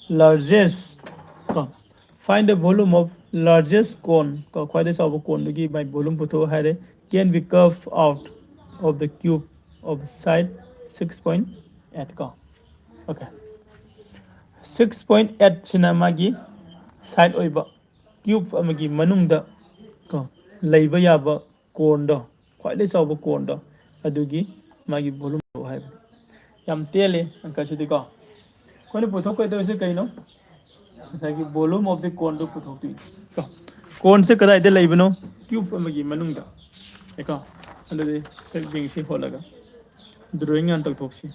largest, ꯀꯣ, find the volume of largest cone, ꯀꯣ, ꯈ꯭ꯋꯥꯏꯗꯒꯤ ꯆꯥꯎꯕ ꯀꯣꯟꯗꯨꯒꯤ ꯃꯥꯏ volume ꯄꯨꯊꯣꯛꯑꯣ ꯍꯥꯏꯔꯦ꯫ Can be carved out of the cube of side six point eight, ꯀꯣ꯫ Okay. Six point eight ꯁꯤꯅ ꯃꯥꯒꯤ side ꯑꯣꯏꯕ cube ꯑꯃꯒꯤ ꯃꯅꯨꯡꯗ, ꯀꯣ, ꯂꯩꯕ ꯌꯥꯕ ꯀꯣꯟꯗꯣ, ꯈ꯭ꯋꯥꯏꯗꯒꯤ ꯆꯥꯎꯕ ꯀꯣꯟꯗꯣ, ꯑꯗꯨꯒꯤ ꯃꯥꯒꯤ volume ꯍꯥꯏꯕꯅꯤ꯫ ꯌꯥꯝ ꯇꯦꯜꯂꯤ ꯑꯪꯀꯁꯤꯗꯤꯀꯣ꯫ ꯑꯩꯈꯣꯏꯅ ꯄꯨꯊꯣꯛꯀꯗꯧꯔꯤꯁꯦ ꯀꯩꯅꯣ? ꯉꯁꯥꯏꯒꯤ volume of the cone ꯗꯣ ꯄꯨꯊꯣꯛꯇꯣꯏꯅꯤ꯫ ꯀꯣ? Cone ꯁꯦ ꯀꯗꯥꯏꯗ ꯂꯩꯕꯅꯣ? Cube ꯑꯃꯒꯤ ꯃꯅꯨꯡꯗ꯫ ꯀꯣ? ꯑꯗꯨꯗꯤ ꯈꯔ ꯌꯦꯡꯁꯤ ꯍꯣꯠꯂꯒ꯫ Drawing ꯍꯥꯟꯅ ꯇꯧꯊꯣꯛꯁꯤ꯫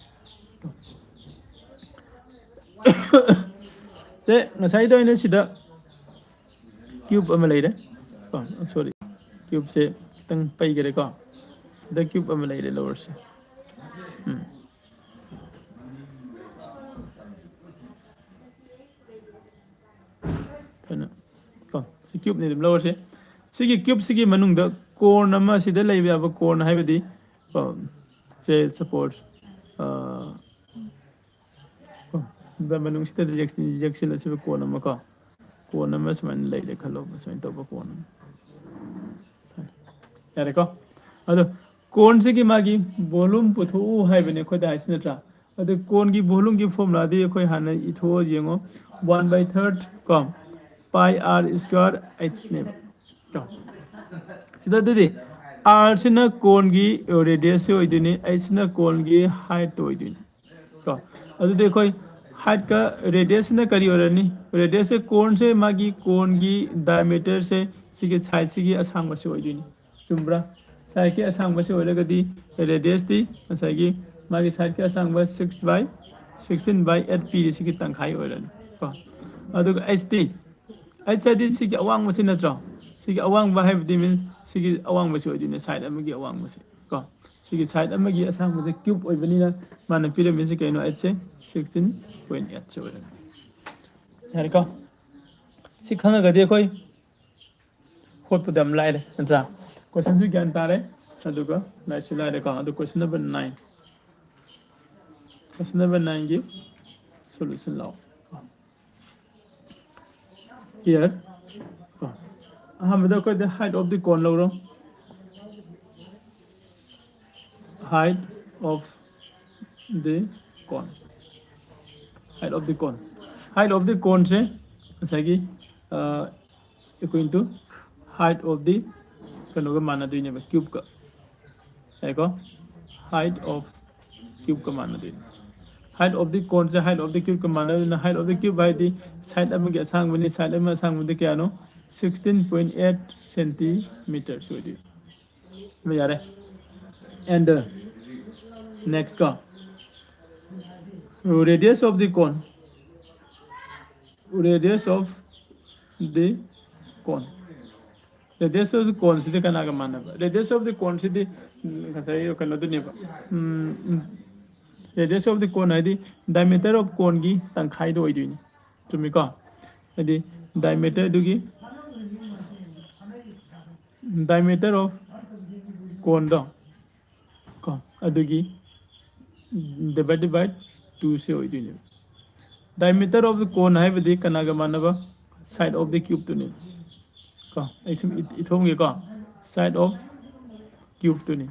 ꯁꯦ, ꯉꯁꯥꯏꯗ ꯑꯣꯏꯅ ꯁꯤꯗ cube ꯑꯃ ꯂꯩꯔꯦ꯫ ꯀꯣ, sorry, cube ꯁꯦ ꯈꯤꯇꯪ ꯄꯩꯒꯔꯦꯀꯣ꯫ ꯁꯤꯗ cube ꯑꯃ ꯂꯩꯔꯦ, ꯂꯧꯔꯁꯤ꯫ ꯎꯝ꯫ ꯐꯖꯅ, ꯀꯣ, ꯁꯤ cube ꯅꯤ ꯑꯗꯨꯝ ꯂꯧꯔꯁꯤ꯫ ꯁꯤꯒꯤ cube ꯁꯤꯒꯤ ꯃꯅꯨꯡꯗ cone ꯑꯃ, ꯁꯤꯗ ꯂꯩꯕ ꯌꯥꯕ cone ꯍꯥꯏꯕꯗꯤ, ꯀꯣ, ꯁꯦ suppose, ꯑ, ꯀꯣ, ꯗ ꯃꯅꯨꯡꯁꯤꯗ ꯌꯦꯛꯁꯤ-, ꯌꯦꯛꯁꯤꯜꯂꯁꯤꯕ cone ꯑꯃ ꯀꯣ꯫ Cone ꯑꯃ ꯁꯨꯃꯥꯏꯅ ꯂꯩꯔꯦ ꯈꯜꯂꯣ, ꯁꯨꯃꯥꯏꯅ ꯇꯧꯕ cone ꯑꯃ꯫ ꯌꯥꯔꯦꯀꯣ? ꯑꯗꯣ cone ꯁꯤꯒꯤ ꯃꯥꯒꯤ volume ꯄꯨꯊꯣꯛꯎ ꯍꯥꯏꯕꯅꯦ ꯑꯩꯈꯣꯏꯗ ꯍꯥꯏꯁꯤ ꯅꯠꯇ꯭ꯔꯥ? ꯑꯗꯨ cone ꯒꯤ volume ꯒꯤ formula ꯗꯤ ꯑꯩꯈꯣꯏ ꯍꯥꯟꯅ ꯏꯊꯣꯛꯑ ꯌꯦꯡꯉꯣ꯫ One by third ꯀꯣ, pi r square h ꯅꯦꯕ꯫ ꯀꯣ? ꯁꯤꯗ ꯑꯗꯨꯗꯤ ꯑꯥꯔꯁꯤꯅ ꯀꯣꯟꯒꯤ ꯔꯦꯗꯤꯌꯁꯁꯤ ꯑꯣꯏꯗꯣꯏꯅꯤ, ꯑꯩꯁꯤꯅ ꯀꯣꯟꯒꯤ ꯍꯥꯏꯠꯇꯣ ꯑꯣꯏꯗꯣꯏꯅꯤ꯫ ꯀꯣ, ꯑꯗꯨꯗꯤ ꯑꯩꯈꯣꯏ ꯍꯥꯏꯠꯀ ꯔꯦꯗꯤꯌꯁꯁꯤꯅ ꯀꯔꯤ ꯑꯣꯏꯔꯅꯤ? ꯔꯦꯗꯤꯌꯁꯁꯦ ꯀꯣꯟꯁꯦ, ꯃꯥꯒꯤ ꯀꯣꯟꯒꯤ ꯗꯥꯏꯃꯤꯇꯔꯁꯦ, ꯁꯤꯒꯤ ꯁꯥꯏꯠꯁꯤꯒꯤ ꯑꯁꯥꯡꯕꯁꯤ ꯑꯣꯏꯗꯣꯏꯅꯤ꯫ ꯆꯨꯝꯕ꯭ꯔꯥ? ꯁꯥꯏꯠꯀꯤ ꯑꯁꯥꯡꯕꯁꯤ ꯑꯣꯏꯔꯒꯗꯤ ꯔꯦꯗꯤꯌꯁꯇꯤ ꯉꯁꯥꯏꯒꯤ ꯃꯥꯒꯤ ꯁꯥꯏꯠꯀꯤ ꯑꯁꯥꯡꯕ six by sixteen by eight ꯄꯤꯔꯤ, ꯁꯤꯒꯤ ꯇꯪꯈꯥꯏ ꯑꯣꯏꯔꯅꯤ꯫ ꯀꯣ, ꯑꯗꯨꯒ ꯑꯩꯠꯁꯇꯤ, ꯑꯩꯠꯁ ꯍꯥꯏꯗꯤ ꯁꯤꯒꯤ ꯑꯋꯥꯡꯕꯁꯤ ꯅꯠꯇ꯭ꯔꯣ? ꯁꯤꯒꯤ ꯑꯋꯥꯡꯕ ꯍꯥꯏꯕꯗꯤ ꯃꯤꯟꯁ ꯁꯤꯒꯤ ꯑꯋꯥꯡꯕꯁꯤ ꯑꯣꯏꯗꯣꯏꯅꯦ, ꯁꯥꯏꯠ ꯑꯃꯒꯤ ꯑꯋꯥꯡꯕꯁꯤ꯫ ꯀꯣ, ꯁꯤꯒꯤ ꯁꯥꯏꯠ ꯑꯃꯒꯤ ꯑꯁꯥꯡꯕꯁꯦ ꯀ꯭ꯌꯨꯕ ꯑꯣꯏꯕꯅꯤꯅ ꯃꯥꯅ ꯄꯤꯔꯝꯃꯤꯁꯦ ꯀꯩꯅꯣ? ꯑꯩꯠꯁꯦ ꯁꯤꯛꯁꯇꯤꯟ ꯄꯣꯏꯟ ꯑꯩꯠꯁꯦ ꯑꯣꯏꯔꯅꯤ꯫ ꯌꯥꯔꯦꯀꯣ? ꯁꯤ ꯈꯪꯉꯒꯗꯤ ꯑꯩꯈꯣꯏ ꯍꯣꯠꯄꯗ ꯌꯥꯝ ꯂꯥꯏꯔꯦ, ꯅꯠꯇ꯭ꯔꯥ? ꯀꯣꯏꯁꯟꯁꯨ ꯒ꯭ꯌꯥꯟ ꯇꯥꯔꯦ, ꯑꯗꯨꯒ ꯂꯥꯏꯁꯨ ꯂꯥꯏꯔꯦꯀꯣ꯫ ꯑꯗꯨ ꯀꯣꯏꯁꯟ ꯅꯝꯕꯔ ꯅꯥꯏꯟ, ꯀꯣꯏꯁꯟ ꯅꯝꯕꯔ ꯅꯥꯏꯟꯒꯤ ꯁꯣꯂꯨꯁꯟ ꯂꯥꯛꯑꯣ꯫ ꯍꯤꯌꯔ, ꯀꯣ, ꯑꯍꯥꯟꯕꯗ ꯑꯩꯈꯣꯏꯗ height of the cone ꯂꯧꯔꯣ꯫ Height of the cone, height of the cone, height of the coneꯁꯦ ꯉꯁꯥꯏꯒꯤ equal to height of the ꯀꯩꯅꯣꯒ ꯃꯥꯟꯅꯗꯣꯏꯅꯦꯕ, ꯀ꯭ꯌꯨꯕꯀ꯫ ꯌꯥꯏꯀꯣ? Height of cubeꯀ ꯃꯥꯟꯅꯗꯣꯏꯅꯤ꯫ Height of the coneꯁꯦ height of the cubeꯀ ꯃꯥꯟꯅꯗꯣꯏꯅ, height of the cube ꯍꯥꯏꯗꯤ side ꯑꯃꯒꯤ ꯑꯁꯥꯡꯕꯅꯤ, side ꯑꯃ ꯑꯁꯥꯡꯕꯗꯤ ꯀꯌꯥꯅꯣ? Sixteen point eight centimeters ꯑꯣꯏꯗꯣꯏꯅꯤ꯫ ꯑꯗꯨ ꯌꯥꯔꯦ꯫ And next ꯀꯣ, radius of the cone, radius of the cone, radius of the coneꯁꯤꯗꯤ ꯀꯅꯥꯒ ꯃꯥꯟꯅꯕ? Radius of the coneꯁꯤꯗꯤ ꯉꯁꯥꯏ ꯀꯩꯅꯣꯗꯨꯅꯦꯕ, radius of the cone ꯍꯥꯏꯗꯤ diameter of coneꯒꯤ ꯇꯪꯈꯥꯏꯗꯣ ꯑꯣꯏꯗꯣꯏꯅꯤ꯫ ꯆꯨꯝꯃꯤꯀꯣ? ꯍꯥꯏꯗꯤ diameterꯗꯨꯒꯤ, diameter of coneꯗꯣ, ꯀꯣ, ꯑꯗꯨꯒꯤ divided by twoꯁꯦ ꯑꯣꯏꯗꯣꯏꯅꯦꯕ꯫ Diameter of the cone ꯍꯥꯏꯕꯗꯤ ꯀꯅꯥꯒ ꯃꯥꯟꯅꯕ? Side of the cubeꯇꯨꯅꯦꯕ꯫ ꯀꯣ, ꯑꯩ ꯁꯨꯝ ꯏꯊꯣꯛꯑꯝꯒꯦꯀꯣ, side of cubeꯇꯨꯅꯤ꯫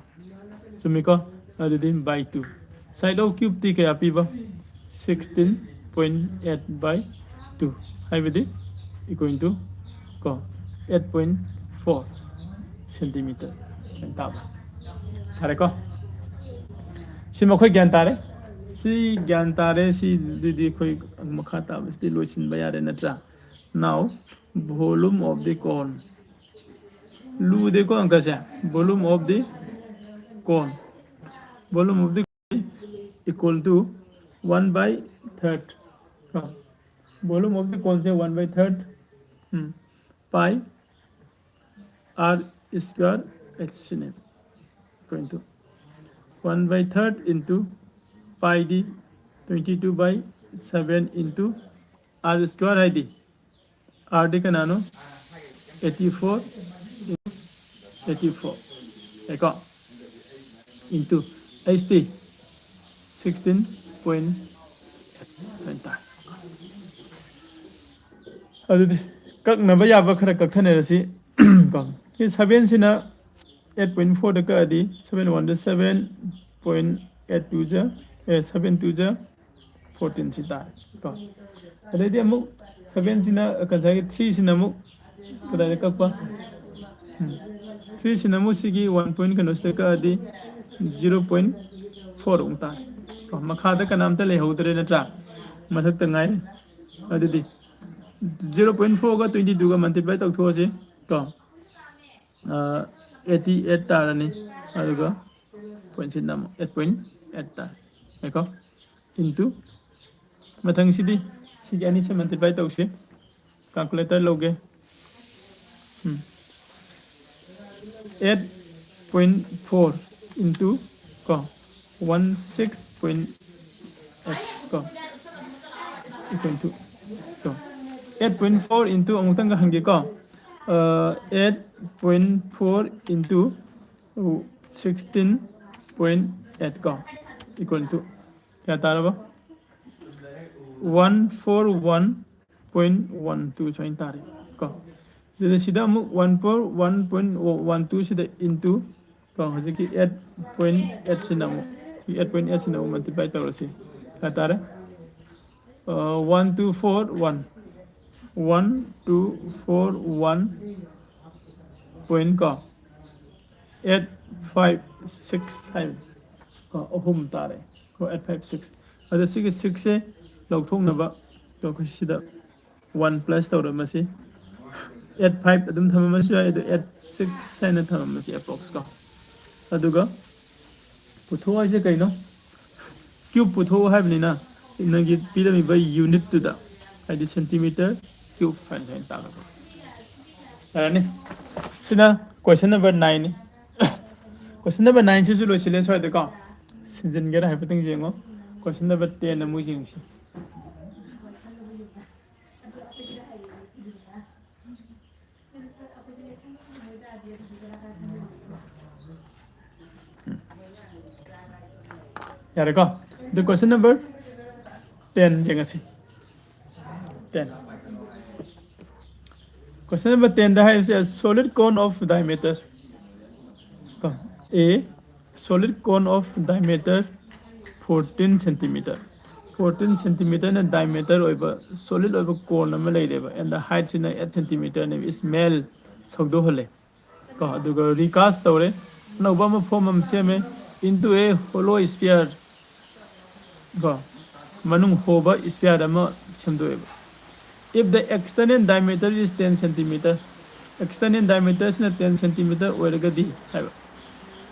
ꯆꯨꯝꯃꯤꯀꯣ? ꯑꯗꯨꯗꯤ by two꯫ Side of cubeꯇꯤ ꯀꯌꯥ ꯄꯤꯕ? Sixteen point eight by two ꯍꯥꯏꯕꯗꯤ equal to ꯀꯣ, eight point four꯫ ꯁꯦꯟꯇꯤꯃꯤꯇꯔ ꯁꯨꯃꯥꯏꯅ ꯇꯥꯕ꯫ ꯐꯔꯦꯀꯣ? ꯁꯤꯃ ꯑꯩꯈꯣꯏ ꯒ꯭ꯌꯥꯟ ꯇꯥꯔꯦ꯫ ꯁꯤ ꯒ꯭ꯌꯥꯟ ꯇꯥꯔꯦ꯫ ꯁꯤꯗꯨꯗꯤ ꯑꯩꯈꯣꯏ ꯃꯈꯥ ꯇꯥꯕꯁꯤꯗꯤ ꯂꯣꯏꯁꯤꯟꯕ ꯌꯥꯔꯦ ꯅꯠꯇ꯭ꯔꯥ? Now, volume of the cone. ꯂꯨꯗꯦꯀꯣ ꯑꯪꯀꯁꯦ? Volume of the cone. Volume of the cone equal to one by third. ꯀꯣ? Volume of the cone say one by third, um, pi r square h ꯁꯤꯅꯦ꯫ Equal to one by third into pi D twenty two by seven into r square ꯍꯥꯏꯗꯤ, r ꯗꯤ ꯀꯅꯥꯅꯣ? Eighty four, eighty four ꯀꯣ, into h ꯗꯤ sixteen point eight ꯍꯥꯏꯅ ꯇꯥꯔꯦ꯫ ꯑꯗꯨꯗꯤ ꯀꯛꯅꯕ ꯌꯥꯕ ꯈꯔ ꯀꯛꯊꯅꯔꯁꯤ꯫ ꯀꯣ, ꯁꯤ seven ꯁꯤꯅ eight point four ꯗ ꯀꯛꯑꯗꯤ, seven one ꯗ seven, point eight two ꯖ, ꯑꯦ, seven two ꯖ fourteen ꯁꯤ ꯇꯥꯔꯦ꯫ ꯀꯣ, ꯑꯗꯩꯗꯤ ꯑꯃꯨꯛ seven ꯁꯤꯅ, ꯉꯁꯥꯏꯒꯤ three ꯁꯤꯅ ꯑꯃꯨꯛ ꯀꯗꯥꯏꯗ ꯀꯛꯄ? ꯎꯝ, three ꯁꯤꯅ ꯑꯃꯨꯛ ꯁꯤꯒꯤ one point ꯀꯩꯅꯣꯁꯤꯗ ꯀꯛꯑꯗꯤ zero point four ꯑꯃꯨꯛ ꯇꯥꯔꯦ꯫ ꯀꯣ, ꯃꯈꯥꯗ ꯀꯅꯥꯝꯇ ꯂꯩꯍꯧꯗ꯭ꯔꯦ ꯅꯠꯇ꯭ꯔꯥ? ꯃꯊꯛꯇ ꯉꯥꯏꯔꯦ꯫ ꯑꯗꯨꯗꯤ zero point four ꯒ twenty two ꯒ multiply ꯇꯧꯊꯣꯛꯑꯁꯤ꯫ ꯀꯣ, ꯑ, eighty eight ꯇꯥꯔꯅꯤ꯫ ꯑꯗꯨꯒ point ꯁꯤꯅ ꯑꯃꯨꯛ eight point eight ꯇꯥꯔꯦ꯫ ꯌꯥꯏꯀꯣ? Into ꯃꯊꯪꯁꯤꯗꯤ ꯁꯤꯒꯤ ꯑꯅꯤꯁꯦ multiply ꯇꯧꯁꯤ꯫ Calculator ꯂꯧꯒꯦ꯫ ꯎꯝ꯫ Eight point four into ꯀꯣ, one six point eight ꯀꯣ, equal to ꯀꯣ, eight point four into ꯑꯃꯨꯛꯇꯪꯒ ꯍꯟꯒꯦꯀꯣ꯫ ꯑ, eight point four into sixteen point eight ꯀꯣ, equal to ꯀꯌꯥ ꯇꯥꯔꯕ? One four one point one two ꯁꯨꯃꯥꯏꯅ ꯇꯥꯔꯦ ꯀꯣ꯫ ꯑꯗꯨꯗ ꯁꯤꯗ ꯑꯃꯨꯛ one four one point one two ꯁꯤꯗ into ꯀꯣ, ꯍꯧꯖꯤꯛꯀꯤ eight point eight ꯁꯤꯅ ꯑꯃꯨꯛ, eight point eight ꯁꯤꯅ ꯑꯃꯨꯛ multiply ꯇꯧꯔꯁꯤ꯫ ꯀꯌꯥ ꯇꯥꯔꯦ? ꯑ, one two four one, one two four one point ꯀꯣ, ꯑꯦꯠ ꯐꯥꯏꯚ ꯁꯤꯛꯁ ꯍꯥꯏꯕ, ꯀꯣ, ꯑꯍꯨꯝ ꯇꯥꯔꯦ, ꯀꯣ, ꯑꯦꯠ ꯐꯥꯏꯚ ꯁꯤꯛꯁ꯫ ꯑꯗꯣ ꯁꯤꯒꯤ ꯁꯤꯛꯁꯁꯦ ꯂꯧꯊꯣꯛꯅꯕ, ꯀꯣ, ꯑꯩꯈꯣꯏ ꯁꯤꯗ ꯋꯥꯟ ꯄ꯭ꯂꯁ ꯇꯧꯔꯝꯃꯁꯤ, ꯑꯦꯠ ꯐꯥꯏꯚ ꯑꯗꯨꯝ ꯊꯝꯃꯝꯃꯁꯨ ꯌꯥꯏ, ꯑꯗꯣ ꯑꯦꯠ ꯁꯤꯛꯁ ꯍꯥꯏꯅ ꯊꯝꯃꯝꯃꯁꯤ ꯑꯦꯄ꯭ꯔꯣꯛꯁ, ꯀꯣ꯫ ꯑꯗꯨꯒ ꯄꯨꯊꯣꯛꯑꯣ ꯍꯥꯏꯁꯦ ꯀꯩꯅꯣ? ꯀ꯭ꯌꯨꯕ ꯄꯨꯊꯣꯛꯑꯣ ꯍꯥꯏꯕꯅꯤꯅ, ꯅꯪꯒꯤ ꯄꯤꯔꯝꯃꯤꯕ ꯌꯨꯅꯤꯠꯇꯨꯗ, ꯍꯥꯏꯗꯤ ꯁꯦꯟꯇꯤꯃꯤꯇꯔ ꯀ꯭ꯌꯨꯕ ꯍꯥꯏꯅ ꯁꯨꯃꯥꯏꯅ ꯇꯥꯛꯀꯗꯕ꯫ ꯌꯥꯔꯅꯤ? ꯁꯤꯅ ꯀꯣꯏꯁꯟ ꯅꯝꯕꯔ ꯅꯥꯏꯟꯅꯤ꯫ ꯀꯣꯏꯁꯟ ꯅꯝꯕꯔ ꯅꯥꯏꯟꯁꯤꯁꯨ ꯂꯣꯏꯁꯤꯜꯂꯦ ꯁ꯭ꯋꯥꯏꯗꯀꯣ꯫ ꯁꯤꯟꯖꯤꯟꯒꯦꯔꯥ ꯍꯥꯏꯐꯦꯠꯇꯪ ꯌꯦꯡꯉꯣ꯫ ꯀꯣꯏꯁꯟ ꯅꯝꯕꯔ ꯇꯦꯟ ꯑꯃꯨꯛ ꯌꯦꯡꯁꯤ꯫ ꯌꯥꯔꯦꯀꯣ? ꯑꯗꯨ ꯀꯣꯏꯁꯟ ꯅꯝꯕꯔ ꯇꯦꯟ ꯌꯦꯡꯉꯁꯤ꯫ ꯇꯦꯟ꯫ ꯀꯣꯏꯁꯟ ꯅꯝꯕꯔ ꯇꯦꯟꯗ ꯍꯥꯏꯔꯤꯁꯦ, solid cone of diameter, ꯀꯣ, a solid cone of diameter fourteen centimeter, fourteen centimeterꯅ diameter ꯑꯣꯏꯕ solid ꯑꯣꯏꯕ cone ꯑꯃ ꯂꯩꯔꯦꯕ, and the heightꯁꯤꯅ eight centimeterꯅꯦꯕ, is melt, ꯁꯧꯗꯣꯛꯍꯜꯂꯦ, ꯀꯣ, ꯑꯗꯨꯒ recast ꯇꯧꯔꯦ, ꯑꯅꯧꯕ ꯑꯃ form ꯑꯃ ꯁꯦꯝꯃꯦ, into a hollow sphere, ꯀꯣ, ꯃꯅꯨꯡ ꯍꯣꯕ sphere ꯑꯃ ꯁꯦꯝꯗꯣꯛꯑꯦꯕ꯫ If the external diameter is ten centimeter, external diameterꯁꯤꯅ ten centimeter ꯑꯣꯏꯔꯒꯗꯤ ꯍꯥꯏꯕ,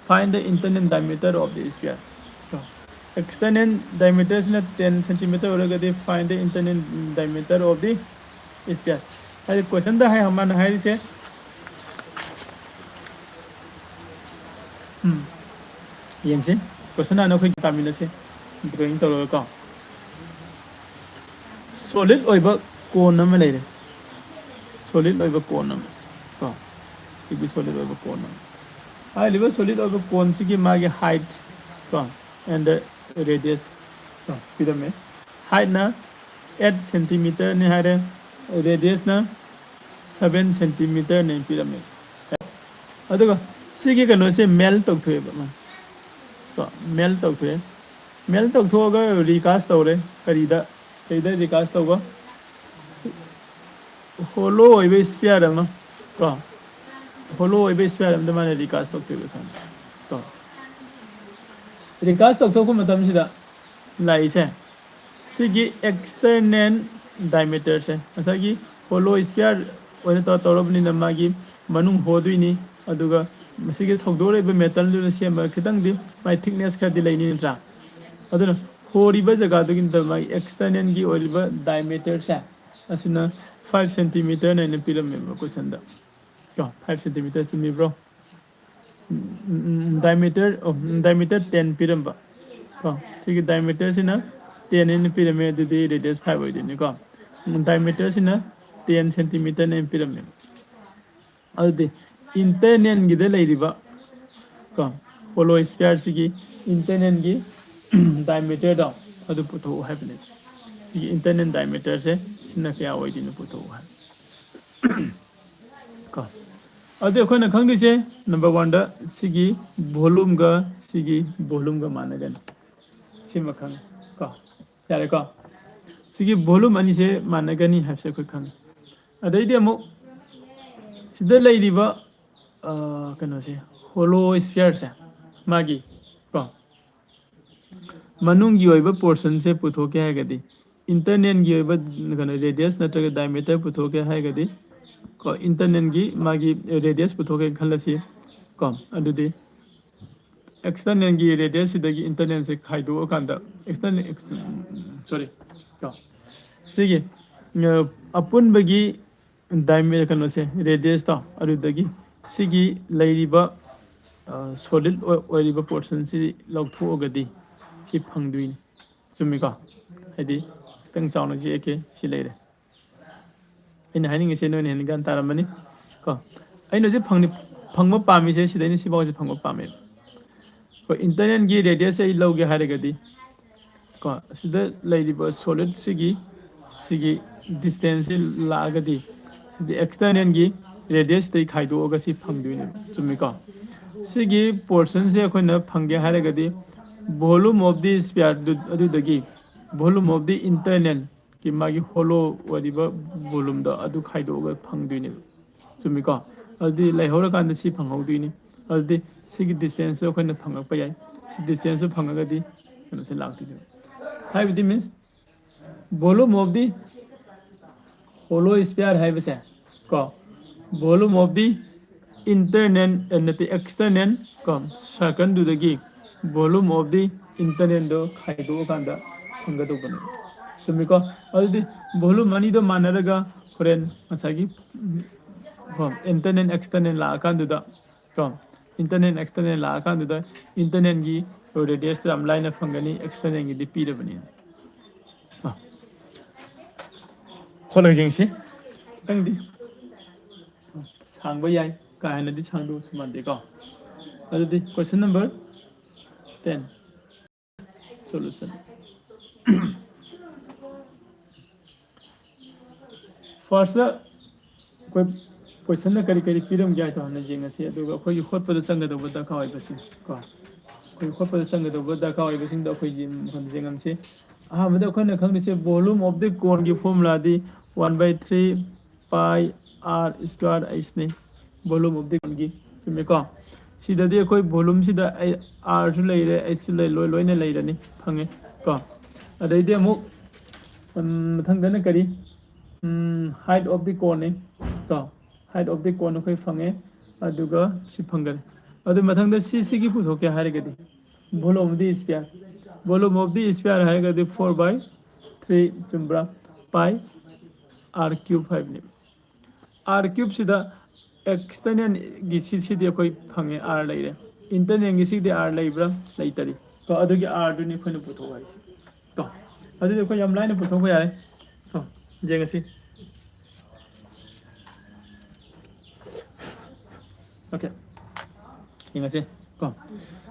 find the internal diameter of the sphere, ꯀꯣ, external diameterꯁꯤꯅ ten centimeter ꯑꯣꯏꯔꯒꯗꯤ find the internal diameter of the sphere꯫ ꯍꯥꯏꯗꯤ ꯀꯣꯏꯁꯟꯗ ꯍꯥꯏ, ꯃꯥꯅ ꯍꯥꯏꯔꯤꯁꯦ, ꯎꯝ, ꯌꯦꯡꯁꯤ, ꯀꯣꯏꯁꯟ ꯍꯥꯟꯅ ꯑꯩꯈꯣꯏ ꯇꯥꯃꯤꯟꯅꯁꯤ, drawing ꯇꯧꯔꯒꯀꯣ꯫ Solid ꯑꯣꯏꯕ cone ꯑꯃ ꯂꯩꯔꯦ, solid ꯑꯣꯏꯕ cone ꯑꯃ, ꯀꯣ, ꯁꯤꯒꯤ solid ꯑꯣꯏꯕ cone ꯑꯃ꯫ ꯍꯥꯏꯔꯤꯕ solid ꯑꯣꯏꯕ coneꯁꯤꯒꯤ ꯃꯥꯒꯤ height, ꯀꯣ, and radius, ꯀꯣ, ꯄꯤꯔꯝꯃꯦ꯫ Heightꯅ eight centimeterꯅꯤ ꯍꯥꯏꯔꯦ, radiusꯅ seven centimeterꯅꯦ ꯄꯤꯔꯝꯃꯦ꯫ ꯑꯗꯨꯒ ꯁꯤꯒꯤ ꯀꯩꯅꯣꯁꯦ melt ꯇꯧꯊꯣꯛꯑꯦꯕ, ꯃꯥ, ꯀꯣ, melt ꯇꯧꯊꯣꯛꯑꯦ꯫ Melt ꯇꯧꯊꯣꯛꯑꯒ recast ꯇꯧꯔꯦ꯫ ꯀꯔꯤꯗ, ꯀꯔꯤꯗ recast ꯇꯧꯕ? Hollow ꯑꯣꯏꯕ sphere ꯑꯃ, ꯀꯣ, ꯍꯣꯂꯣ ꯑꯣꯏꯕ ꯏꯁꯐꯤꯌꯥꯔ ꯑꯃꯗ ꯃꯥꯅ ꯔꯤꯀꯥꯁ ꯇꯧꯊꯣꯛꯏꯕ ꯁꯨꯃꯥꯏꯅ꯫ ꯇꯣ꯫ ꯔꯤꯀꯥꯁ ꯇꯧꯊꯣꯛꯄ ꯃꯇꯝꯁꯤꯗ ꯂꯥꯛꯏꯁꯦ ꯁꯤꯒꯤ ꯑꯦꯛꯁꯇꯔꯅꯦꯜ ꯗꯥꯏꯃꯤꯇꯔꯁꯦ ꯉꯁꯥꯏꯒꯤ ꯍꯣꯂꯣ ꯏꯁꯐꯤꯌꯥꯔ ꯑꯣꯏꯅ ꯇꯧ-, ꯇꯧꯔꯕꯅꯤꯅ ꯃꯥꯒꯤ ꯃꯅꯨꯡ ꯍꯣꯗꯣꯏꯅꯤ꯫ ꯑꯗꯨꯒ ꯃꯁꯤꯒꯤ ꯁꯧꯗꯣꯔꯛꯏꯕ ꯃꯦꯇꯜꯗꯨꯅ ꯁꯦꯝꯕ ꯈꯤꯇꯪꯗꯤ ꯃꯥꯏ ꯊꯤꯛꯅꯦꯁ ꯈꯔꯗꯤ ꯂꯩꯅꯤ ꯅꯠꯇ꯭ꯔꯥ? ꯑꯗꯨꯅ ꯍꯣꯔꯤꯕ ꯖꯒꯥꯗꯨꯒꯤ ꯅꯠꯇꯕ ꯃꯥꯒꯤ ꯑꯦꯛꯁꯇꯔꯅꯦꯜꯒꯤ ꯑꯣꯏꯔꯤꯕ ꯗꯥꯏꯃꯤꯇꯔꯁꯦ ꯑꯁꯤꯅ ꯐꯥꯏꯚ ꯁꯦꯟꯇꯤꯃꯤꯇꯔꯅ ꯑꯩꯅ ꯄꯤꯔꯝꯃꯦꯕ ꯀꯣꯏꯁꯟꯗ꯫ ꯀꯣ, ꯐꯥꯏꯚ ꯁꯦꯟꯇꯤꯃꯤꯇꯔ ꯆꯨꯝꯃꯤꯕ꯭ꯔꯣ? ꯗꯥꯏꯃꯤꯇꯔ, ꯑꯣ, ꯗꯥꯏꯃꯤꯇꯔ ꯇꯦꯟ ꯄꯤꯔꯝꯕ꯫ ꯀꯣ, ꯁꯤꯒꯤ ꯗꯥꯏꯃꯤꯇꯔꯁꯤꯅ ꯇꯦꯟ ꯑꯩꯅ ꯄꯤꯔꯝꯃꯦ, ꯑꯗꯨꯗꯤ ꯔꯦꯗꯤꯌꯁ ꯐꯥꯏꯚ ꯑꯣꯏꯗꯣꯏꯅꯤꯀꯣ꯫ ꯗꯥꯏꯃꯤꯇꯔꯁꯤꯅ ꯇꯦꯟ ꯁꯦꯟꯇꯤꯃꯤꯇꯔꯅ ꯑꯩꯅ ꯄꯤꯔꯝꯃꯦ꯫ ꯑꯗꯨꯗꯤ ꯏꯟꯇꯔꯅꯦꯜꯒꯤꯗ ꯂꯩꯔꯤꯕ ꯀꯣ, ꯍꯣꯂꯣ ꯏꯁꯐꯤꯌꯥꯔꯁꯤꯒꯤ ꯏꯟꯇꯔꯅꯦꯜꯒꯤ ꯗꯥꯏꯃꯤꯇꯔꯗꯣ ꯑꯗꯨ ꯄꯨꯊꯣꯛꯎ ꯍꯥꯏꯕꯅꯦ꯫ ꯁꯤꯒꯤ ꯏꯟꯇꯔꯅꯦꯜ ꯗꯥꯏꯃꯤꯇꯔꯁꯦ ꯁꯤꯅ ꯀꯌꯥ ꯑꯣꯏꯗꯣꯏꯅꯣ ꯄꯨꯊꯣꯛꯎ ꯍꯥꯏꯕ꯫ ꯀꯣ꯫ ꯑꯗꯨ ꯑꯩꯈꯣꯏꯅ ꯈꯪꯗꯣꯏꯁꯦ, ꯅꯝꯕꯔ ꯋꯥꯟꯗ ꯁꯤꯒꯤ ꯚꯣꯂꯨꯝꯒ ꯁꯤꯒꯤ ꯚꯣꯂꯨꯝꯒ ꯃꯥꯟꯅꯒꯅꯤ꯫ ꯁꯤꯃ ꯈꯪꯉꯦ꯫ ꯀꯣ꯫ ꯌꯥꯔꯦꯀꯣ? ꯁꯤꯒꯤ ꯚꯣꯂꯨꯝ ꯑꯅꯤꯁꯦ ꯃꯥꯟꯅꯒꯅꯤ ꯍꯥꯏꯕꯁꯦ ꯑꯩꯈꯣꯏ ꯈꯪꯉꯦ꯫ ꯑꯗꯩꯗꯤ ꯑꯃꯨꯛ ꯁꯤꯗ ꯂꯩꯔꯤꯕ, ꯑ, ꯀꯩꯅꯣꯁꯦ, ꯍꯣꯂꯣ ꯏꯁꯐꯤꯌꯔꯁꯦ, ꯃꯥꯒꯤ, ꯀꯣ, ꯃꯅꯨꯡꯒꯤ ꯑꯣꯏꯕ ꯄꯣꯔꯁꯟꯁꯦ ꯄꯨꯊꯣꯛꯀꯦ ꯍꯥꯏꯔꯒꯗꯤ, ꯏꯟꯇꯔꯅꯦꯜꯒꯤ ꯑꯣꯏꯕ ꯀꯩꯅꯣ ꯔꯦꯗꯤꯌꯁ ꯅꯠꯇ꯭ꯔꯒ ꯗꯥꯏꯃꯤꯇꯔ ꯄꯨꯊꯣꯛꯀꯦ ꯍꯥꯏꯔꯒꯗꯤ, ꯀꯣ, ꯏꯟꯇꯔꯅꯦꯜꯒꯤ ꯃꯥꯒꯤ ꯔꯦꯗꯤꯌꯁ ꯄꯨꯊꯣꯛꯀꯦ ꯈꯜꯂꯁꯤ꯫ ꯀꯣ, ꯑꯗꯨꯗꯤ ꯑꯦꯛꯁꯇꯔꯅꯦꯜꯒꯤ ꯔꯦꯗꯤꯌꯁꯁꯤꯗꯒꯤ ꯏꯟꯇꯔꯅꯦꯜꯁꯦ ꯈꯥꯏꯗꯣꯛꯑꯀꯥꯟꯗ, ꯑꯦꯛꯁꯇꯔꯅꯦꯜ, ꯁꯣꯔꯤ, ꯀꯣ, ꯁꯤꯒꯤ, ꯑ, ꯑꯄꯨꯟꯕꯒꯤ ꯗꯥꯏꯃꯦ-, ꯀꯩꯅꯣꯁꯦ, ꯔꯦꯗꯤꯌꯁꯇꯣ, ꯑꯗꯨꯗꯒꯤ ꯁꯤꯒꯤ ꯂꯩꯔꯤꯕ, ꯑ, ꯁꯣꯂꯤꯠ ꯑꯣꯏ-, ꯑꯣꯏꯔꯤꯕ ꯄꯣꯔꯁꯟꯁꯤ ꯂꯧꯊꯣꯛꯑꯒꯗꯤ ꯁꯤ ꯐꯪꯗꯣꯏꯅꯤ꯫ ꯆꯨꯝꯃꯤꯀꯣ? ꯍꯥꯏꯗꯤ ꯈꯤꯇꯪ ꯆꯥꯎꯅ ꯌꯦꯛꯑꯒꯦ, ꯁꯤ ꯂꯩꯔꯦ꯫ ꯑꯩꯅ ꯍꯥꯏꯅꯤꯡꯉꯤꯁꯦ ꯅꯣꯏꯅ ꯍꯦꯟꯅ ꯒ꯭ꯌꯥꯟ ꯇꯥꯔꯝꯃꯅꯤ ꯀꯣ꯫ ꯑꯩꯅ ꯍꯧꯖꯤꯛ ꯐꯪꯅꯤ-, ꯐꯪꯕ ꯄꯥꯝꯃꯤꯁꯦ ꯁꯤꯗꯩꯅ ꯁꯤꯐꯥꯎꯁꯦ ꯐꯪꯕ ꯄꯥꯝꯃꯦꯕ꯫ ꯑꯩꯈꯣꯏ ꯏꯟꯇꯔꯅꯦꯜꯒꯤ ꯔꯦꯗꯤꯌꯁꯁꯦ ꯑꯩ ꯂꯧꯒꯦ ꯍꯥꯏꯔꯒꯗꯤ ꯀꯣ, ꯑꯁꯤꯗ ꯂꯩꯔꯤꯕ ꯁꯣꯂꯤꯠꯁꯤꯒꯤ ꯁꯤꯒꯤ ꯗꯤꯁꯇꯦꯟꯁꯁꯤ ꯂꯥꯛꯑꯒꯗꯤ ꯁꯤꯗꯤ ꯑꯦꯛꯁꯇꯔꯅꯦꯜꯒꯤ ꯔꯦꯗꯤꯌꯁꯇꯩ ꯈꯥꯏꯗꯣꯛꯑꯒ ꯁꯤ ꯐꯪꯗꯣꯏꯅꯦꯕ꯫ ꯆꯨꯝꯃꯤꯀꯣ? ꯁꯤꯒꯤ ꯄꯣꯔꯁꯟꯁꯦ ꯑꯩꯈꯣꯏꯅ ꯐꯪꯒꯦ ꯍꯥꯏꯔꯒꯗꯤ volume of the sphere ꯑꯗꯨꯗꯒꯤ volume of the internal ꯀꯤ ꯃꯥꯒꯤ ꯍꯣꯂꯣ ꯑꯣꯏꯔꯤꯕ ꯚꯣꯂꯨꯝꯗꯣ ꯑꯗꯨ ꯈꯥꯏꯗꯣꯛꯑꯒ ꯐꯪꯗꯣꯏꯅꯦꯕ꯫ ꯆꯨꯝꯃꯤꯀꯣ? ꯑꯗꯨꯗꯤ ꯂꯩꯍꯧꯔꯀꯥꯟꯗ ꯁꯤ ꯐꯪꯍꯧꯗꯣꯏꯅꯤ꯫ ꯑꯗꯨꯗꯤ ꯁꯤꯒꯤ distanceꯇꯣ ꯑꯩꯈꯣꯏꯅ ꯐꯪꯉꯛꯄ ꯌꯥꯏ꯫ ꯁꯤ distanceꯇꯣ ꯐꯪꯉꯒꯗꯤ ꯀꯩꯅꯣꯁꯦ ꯂꯥꯛꯇꯣꯏꯅꯦꯕ꯫ ꯍꯥꯏꯕꯗꯤ means volume of the hollow sphere ꯍꯥꯏꯕꯁꯦ ꯀꯣ, volume of the internal, ꯑꯦ, ꯅꯠꯇꯦ, external ꯀꯣ, circleꯗꯨꯗꯒꯤ volume of the internalꯗꯣ ꯈꯥꯏꯗꯣꯛꯑꯀꯥꯟꯗ ꯐꯪꯒꯗꯧꯕꯅꯦ꯫ ꯆꯨꯝꯃꯤꯀꯣ? ꯑꯗꯨꯗꯤ volume ꯑꯅꯤꯗꯣ ꯃꯥꯟꯅꯔꯒ ꯍꯣꯔꯦꯟ ꯉꯁꯥꯏꯒꯤ, ꯎꯝ, ꯀꯣ, internal external ꯂꯥꯛꯑꯀꯥꯟꯗꯨꯗ ꯀꯣ, internal external ꯂꯥꯛꯑꯀꯥꯟꯗꯨꯗ internalꯒꯤ radiusꯇꯣ ꯌꯥꯝ ꯂꯥꯏꯅ ꯐꯪꯒꯅꯤ, externalꯒꯤꯗꯤ ꯄꯤꯔꯕꯅꯤꯅ꯫ ꯑ, ꯍꯣꯠꯅꯖꯦ ꯉꯁꯤ꯫ ꯈꯤꯇꯪꯗꯤ ꯁꯥꯡꯕ ꯌꯥꯏ, ꯀꯥ ꯍꯦꯟꯅꯗꯤ ꯁꯥꯡꯗꯣꯛꯁꯨ ꯃꯥꯟꯗꯦꯀꯣ꯫ ꯑꯗꯨꯗꯤ question number ten꯫ Solution꯫ Firstꯇ ꯑꯩꯈꯣꯏ questionꯗ ꯀꯔꯤ ꯀꯔꯤ ꯄꯤꯔꯝꯒꯦ ꯍꯥꯏꯗꯣ ꯍꯥꯟꯅ ꯌꯦꯡꯉꯁꯤ, ꯑꯗꯨꯒ ꯑꯩꯈꯣꯏꯒꯤ ꯍꯣꯠꯄꯗ ꯆꯪꯒꯗꯧꯕ ꯗꯔꯀꯥꯔ ꯑꯣꯏꯕꯁꯤꯡ ꯀꯣ, ꯑꯩꯈꯣꯏ ꯍꯣꯠꯄꯗ ꯆꯪꯒꯗꯧꯕ ꯗꯔꯀꯥꯔ ꯑꯣꯏꯕꯁꯤꯡꯗꯣ ꯑꯩꯈꯣꯏ ꯌꯦꯡ-, ꯌꯦꯡꯉꯝꯁꯤ꯫ ꯑꯍꯥꯟꯕꯗ ꯑꯩꯈꯣꯏꯅ ꯈꯪꯗꯣꯏꯁꯦ volume of the coneꯒꯤ formulaꯗꯤ one by three pi r square h ꯅꯤ, volume of the coneꯒꯤ, ꯆꯨꯝꯃꯤꯀꯣ? ꯁꯤꯗꯗꯤ ꯑꯩꯈꯣꯏ volumeꯁꯤꯗ ꯑꯩ rꯁꯨ ꯂꯩꯔꯦ, hꯁꯨ ꯂꯩ, ꯂꯣꯏ, ꯂꯣꯏꯅ ꯂꯩꯔꯅꯤ, ꯐꯪꯉꯦ ꯀꯣ꯫ ꯑꯗꯩꯗꯤ ꯑꯃꯨꯛ, ꯎꯝ, ꯃꯊꯪꯗꯅ ꯀꯔꯤ? ꯎꯝ, height of the coneꯅꯤ ꯀꯣ꯫ Height of the cone ꯑꯩꯈꯣꯏ ꯐꯪꯉꯦ, ꯑꯗꯨꯒ ꯁꯤ ꯐꯪꯒꯅꯤ꯫ ꯑꯗꯨ ꯃꯊꯪꯗ ꯁꯤ, ꯁꯤꯒꯤ ꯄꯨꯊꯣꯛꯀꯦ ꯍꯥꯏꯔꯒꯗꯤ volume of the sphere, volume of the sphere ꯍꯥꯏꯔꯒꯗꯤ four by three ꯆꯨꯝꯕ꯭ꯔꯥ? Pi r cube ꯍꯥꯏꯕꯅꯦꯕ꯫ R cubeꯁꯤꯗ externalꯒꯤ ꯁꯤ, ꯁꯤꯗꯤ ꯑꯩꯈꯣꯏ ꯐꯪꯉꯦ, r ꯂꯩꯔꯦ꯫ Internalꯒꯤ ꯁꯤꯗꯤ r ꯂꯩꯕ꯭ꯔꯥ? ꯂꯩꯇꯔꯤ꯫ ꯀꯣ, ꯑꯗꯨꯒꯤ rꯗꯨꯅꯤ ꯑꯩꯈꯣꯏꯅ ꯄꯨꯊꯣꯛꯑꯣ ꯍꯥꯏꯁꯦ꯫ ꯀꯣ, ꯑꯗꯨꯗꯤ ꯑꯩꯈꯣꯏ ꯌꯥꯝ ꯂꯥꯏꯅ ꯄꯨꯊꯣꯛꯄ ꯌꯥꯔꯦ꯫ ꯀꯣ, ꯌꯦꯡꯉꯁꯤ꯫ Okay, ꯌꯦꯡꯉꯁꯤ ꯀꯣ꯫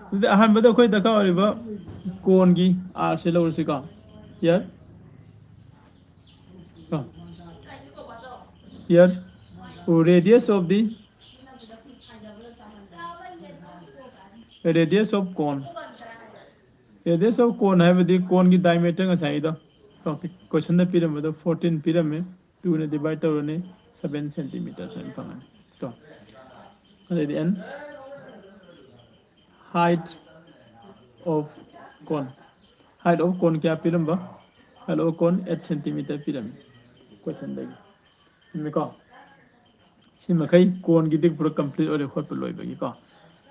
ꯑꯗꯨꯗꯤ ꯑꯍꯥꯟꯕꯗ ꯑꯩꯈꯣꯏ ꯗꯔꯀꯥꯔ ꯑꯣꯏꯔꯤꯕ coneꯒꯤ rꯁꯦ ꯂꯧꯔꯁꯤꯀꯣ꯫ Here, ꯀꯣ, here, radius of the, radius of cone, radius of cone ꯍꯥꯏꯕꯗꯤ coneꯒꯤ diameter ꯉꯁꯥꯏꯒꯤꯗꯣ, ꯀꯣ, questionꯗ ꯄꯤꯔꯝꯕꯗꯣ fourteen ꯄꯤꯔꯝꯃꯦ, twoꯅ divide ꯇꯧꯔꯅꯤ, seven centimeter ꯍꯥꯏꯅ ꯐꯪꯉꯅꯤ꯫ ꯀꯣ, ꯑꯗꯩꯗꯤ n height of cone, height of cone ꯀꯌꯥ ꯄꯤꯔꯝꯕ? Height of cone eight centimeter ꯄꯤꯔꯝꯃꯤ ꯀꯣꯏꯁꯟꯗꯒꯤ꯫ ꯆꯨꯝꯃꯤꯀꯣ? ꯁꯤ ꯃꯈꯩ ꯀꯣꯟꯒꯤꯗꯤ ꯄꯨꯔꯥ complete ꯑꯣꯏꯔꯦ ꯍꯣꯠꯄ ꯂꯣꯏꯕꯒꯤꯀꯣ꯫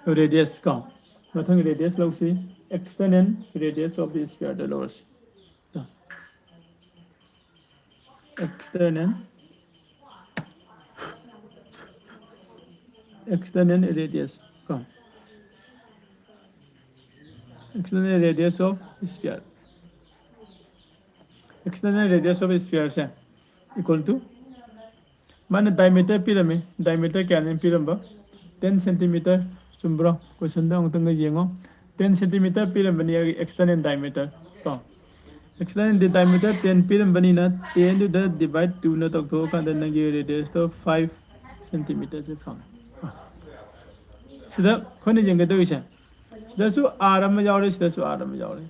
Radius ꯀꯣ, ꯃꯊꯪ radius ꯂꯧꯁꯤ꯫ External radius of the sphere the ꯂꯧꯔꯁꯤ꯫ External external radius ꯀꯣ, external radius of sphere, external radius of sphere say equal to, ꯃꯥꯅ diameter ꯄꯤꯔꯝꯃꯤ꯫ Diameter ꯀꯌꯥꯅꯦ ꯄꯤꯔꯝꯕ? Ten centimeter꯫ ꯆꯨꯝꯕ꯭ꯔꯣ? ꯀꯣꯏꯁꯟꯗ ꯑꯃꯨꯛꯇꯪꯒ ꯌꯦꯡꯉꯣ꯫ Ten centimeter ꯄꯤꯔꯝꯕꯅꯤ external diameter ꯀꯣ꯫ External diameter ten ꯄꯤꯔꯝꯕꯅꯤꯅ ten ꯗꯨꯗ divide two ꯅ ꯇꯧꯊꯣꯛꯑꯀꯥꯟꯗ ꯅꯪꯒꯤ radius ꯇꯣ five centimeter ꯁꯦ ꯐꯪꯉꯦ꯫ ꯁꯤꯗ ꯑꯩꯈꯣꯏꯅ ꯌꯦꯡꯒꯗꯧꯔꯤꯁꯦ, ꯁꯤꯗꯁꯨ R ꯑꯃ ꯌꯥꯎꯔꯦ, ꯁꯤꯗꯁꯨ R ꯑꯃ ꯌꯥꯎꯔꯦ,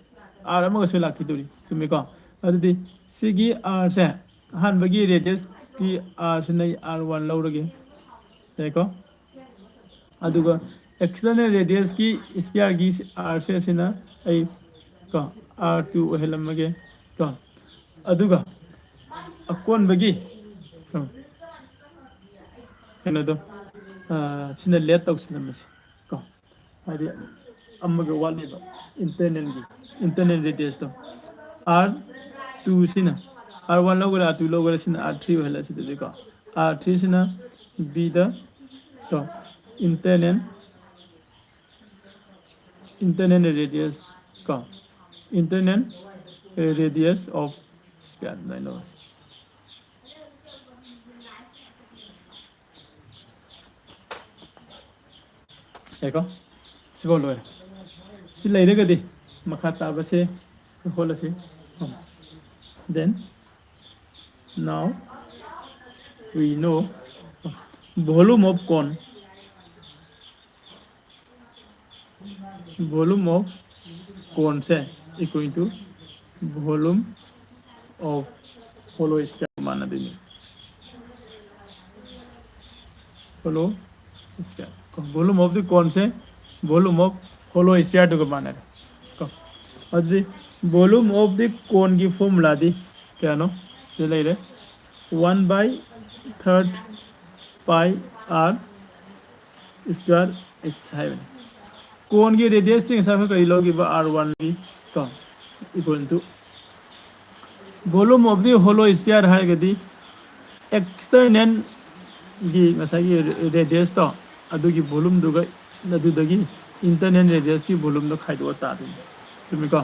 R ꯑꯃꯒꯁꯨ ꯂꯥꯛꯈꯤꯗꯣꯔꯤ꯫ ꯆꯨꯝꯃꯤꯀꯣ? ꯑꯗꯨꯗꯤ ꯁꯤꯒꯤ R ꯁꯦ, ꯑꯍꯥꯟꯕꯒꯤ radius ꯀꯤ R ꯁꯤꯅ ꯑꯩ R one ꯂꯧꯔꯒꯦ꯫ ꯌꯥꯏꯀꯣ? ꯑꯗꯨꯒ external radius ꯀꯤ sphere ꯒꯤ R ꯁꯦ ꯁꯤꯅ ꯑꯩ ꯀꯣ, R two ꯑꯣꯏꯍꯜꯂꯝꯃꯒꯦ ꯀꯣ꯫ ꯑꯗꯨꯒ ꯑꯀꯣꯟꯕꯒꯤ ꯀꯣ, ꯀꯩꯅꯣꯗꯣ, ꯑ, ꯁꯤꯅ let ꯇꯧꯁꯤꯜꯂꯝꯃꯁꯤ ꯀꯣ꯫ ꯍꯥꯏꯗꯤ ꯑꯃꯒ ꯋꯥꯠꯂꯤꯕ internal ꯒꯤ, internal radius ꯇꯣ꯫ R two ꯁꯤꯅ, R one ꯂꯧꯒꯦꯔꯥ, R two ꯂꯧꯒꯦꯔꯥ, ꯁꯤꯅ R three ꯑꯣꯏꯍꯜꯂꯁꯤ ꯑꯗꯨꯗꯤꯀꯣ꯫ R three ꯁꯤꯅ B ꯗ ꯀꯣ, internal, internal radius ꯀꯣ, internal radius of sphere ꯑꯗꯨꯃꯥꯏꯅ ꯂꯧꯔꯁꯤ꯫ ꯌꯥꯏꯀꯣ? ꯁꯤꯐꯥꯎ ꯂꯣꯏꯔꯦ꯫ ꯁꯤ ꯂꯩꯔꯒꯗꯤ ꯃꯈꯥ ꯇꯥꯕꯁꯦ ꯍꯣꯠꯂꯁꯤ꯫ Then now we know volume of cone, volume of cone say equal to volume of hollow sphere ꯃꯥꯟꯅꯗꯣꯏꯅꯤ꯫ Hollow sphere ꯀꯣ, volume of the cone say volume of hollow sphere ꯗꯨꯒ ꯃꯥꯟꯅꯔꯦ ꯀꯣ꯫ ꯑꯗꯨꯗꯤ volume of the cone ꯒꯤ formula ꯗꯤ ꯀꯌꯥꯅꯣ? ꯁꯤꯗ ꯂꯩꯔꯦ, one by third pi r square h ꯍꯥꯏꯕꯅꯤ꯫ Cone ꯒꯤ radius ꯇꯤ ꯉꯁꯥꯏ ꯑꯩꯈꯣꯏ ꯀꯔꯤ ꯂꯧꯈꯤꯕ? R one ꯒꯤ ꯀꯣ, equal to volume of the hollow sphere ꯍꯥꯏꯔꯒꯗꯤ external ꯒꯤ ꯉꯁꯥꯏꯒꯤ radius ꯇꯣ, ꯑꯗꯨꯒꯤ volume ꯗꯨꯒ ꯑꯗꯨꯗꯒꯤ internal radius ꯀꯤ volume ꯗꯣ ꯈꯥꯏꯗꯣꯛꯑ ꯇꯥꯗꯣꯏꯅꯤ꯫ ꯆꯨꯝꯃꯤꯀꯣ?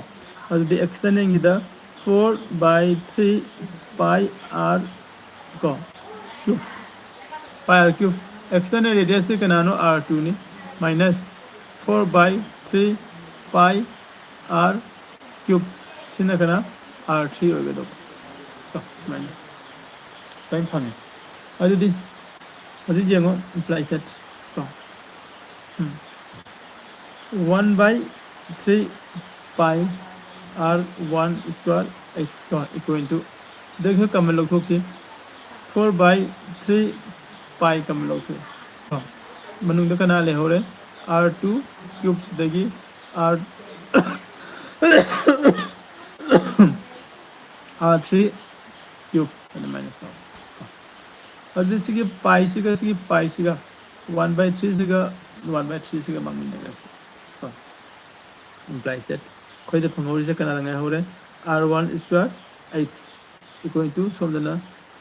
ꯑꯗꯨꯗꯤ external ꯒꯤꯗ four by three pi r ꯀꯣ, cube, pi r cube꯫ External radius T ꯀꯅꯥꯅꯣ? R two ꯅꯤ꯫ Minus four by three pi r cube ꯁꯤꯅ ꯀꯅꯥ? R three ꯑꯣꯏꯒꯗꯧꯕ ꯀꯣ꯫ ꯁꯨꯃꯥꯏꯅ ꯂꯣꯏ ꯐꯪꯉꯦ꯫ ꯑꯗꯨꯗꯤ ꯍꯧꯖꯤꯛ ꯌꯦꯡꯉꯣ, implies that ꯀꯣ, ꯎꯝ, one by three pi r one square x ꯀꯣ, equal to, ꯁꯤꯗꯒꯤ ꯈꯔ common ꯂꯧꯊꯣꯛꯁꯤ꯫ Four by three pi common ꯂꯧꯊꯣꯛꯑꯦ ꯀꯣ꯫ ꯃꯅꯨꯡꯗ ꯀꯅꯥ ꯂꯩꯍꯧꯔꯦ? R two cube ꯁꯤꯗꯒꯤ R, R three cube ꯑꯗꯨꯃꯥꯏꯅ ꯇꯧ꯫ ꯑꯗꯨ ꯁꯤꯒꯤ pi ꯁꯤꯒ ꯁꯤꯒꯤ pi ꯁꯤꯒ, one by three ꯁꯤꯒ one by three ꯁꯤꯒ ꯃꯥꯡꯃꯤꯟꯅꯔꯁꯤ ꯀꯣ꯫ Implies that ꯑꯩꯈꯣꯏꯗ ꯐꯪꯍꯧꯔꯤꯁꯦ ꯀꯅꯥꯗ ꯉꯥꯏꯍꯧꯔꯦ? R one square x equal to ꯁꯣꯝꯗꯅ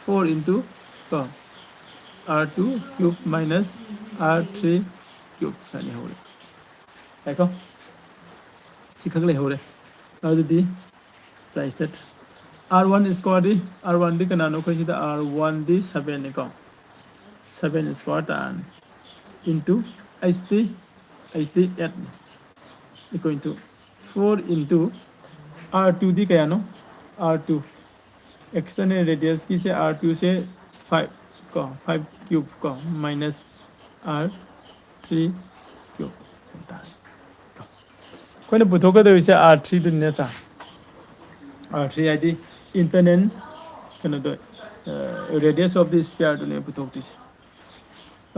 four into ꯀꯣ, R two cube minus R three cube ꯁꯨꯃꯥꯏꯅ ꯂꯩꯍꯧꯔꯦ꯫ ꯌꯥꯏꯀꯣ? ꯁꯤꯈꯛ ꯂꯩꯍꯧꯔꯦ꯫ ꯑꯗꯨꯗꯤ implies that R one square D, R one ꯗꯤ ꯀꯅꯥꯅꯣ? ꯑꯩꯈꯣꯏ ꯁꯤꯗ R one ꯗꯤ seven ꯅꯤꯀꯣ꯫ Seven square ꯇꯥꯔꯅꯤ꯫ Into h ꯗꯤ, h ꯗꯤ eight ꯅꯤ꯫ Equal to four into R two ꯗꯤ ꯀꯌꯥꯅꯣ? R two, external radius ꯀꯤꯁꯦ R two ꯁꯦ five ꯀꯣ, five cube ꯀꯣ, minus R three cube ꯍꯥꯏꯇꯥꯔꯦ꯫ ꯑꯩꯈꯣꯏꯅ ꯄꯨꯊꯣꯛꯀꯗꯧꯔꯤꯁꯦ R three ꯗꯨꯅꯤ ꯅꯠꯇ꯭ꯔꯥ? R three ꯍꯥꯏꯗꯤ internal ꯀꯩꯅꯣꯗꯣ, radius of the sphere ꯗꯨꯅꯦ ꯄꯨꯊꯣꯛꯇꯣꯏꯁꯦ꯫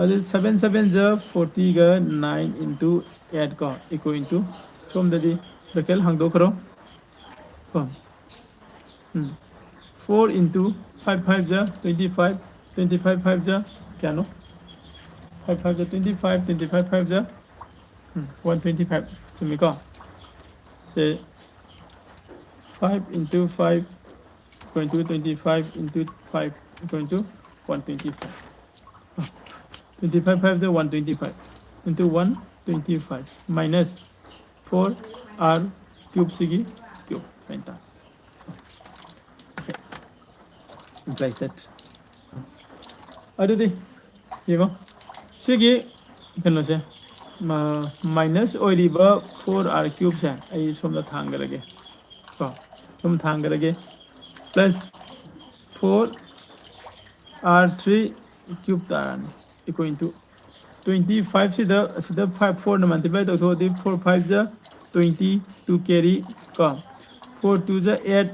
ꯑꯗꯨ seven seven ꯖ forty ꯒ nine into eight ꯀꯣ, equal to ꯁꯣꯝꯗꯗꯤ bracket ꯍꯥꯡꯗꯣꯛꯈ꯭ꯔꯣ ꯀꯣ꯫ ꯎꯝ, four into five five ꯖ twenty five, twenty five five ꯖ ꯀꯌꯥꯅꯣ? Five five ꯖ twenty five, twenty five five ꯖ ꯎꯝ, one twenty five, ꯆꯨꯝꯃꯤꯀꯣ? Say, five into five equal to twenty five into five equal to one twenty five. Twenty five five the one twenty five into one twenty five minus four R cube ꯁꯤꯒꯤ cube ꯍꯥꯏꯅ ꯇꯥꯔꯦ꯫ Okay. Implies that. ꯑꯗꯨꯗꯤ ꯌꯦꯡꯉꯣ, ꯁꯤꯒꯤ ꯀꯩꯅꯣꯁꯦ, minus ꯑꯣꯏꯔꯤꯕ four R cube ꯁꯦ ꯑꯩ ꯁꯣꯝꯗ ꯊꯥꯡꯈ꯭ꯔꯒꯦ ꯀꯣ, ꯁꯨꯝ ꯊꯥꯡꯈ꯭ꯔꯒꯦ, plus four R three cube ꯇꯥꯔꯅꯤ, equal to twenty five ꯁꯤꯗ, ꯑꯁꯤꯗ five, four ꯅ multiply ꯇꯧꯊꯣꯛꯑꯗꯤ, four five ꯖ twenty, two carry ꯀꯣ, four two ꯖ eight,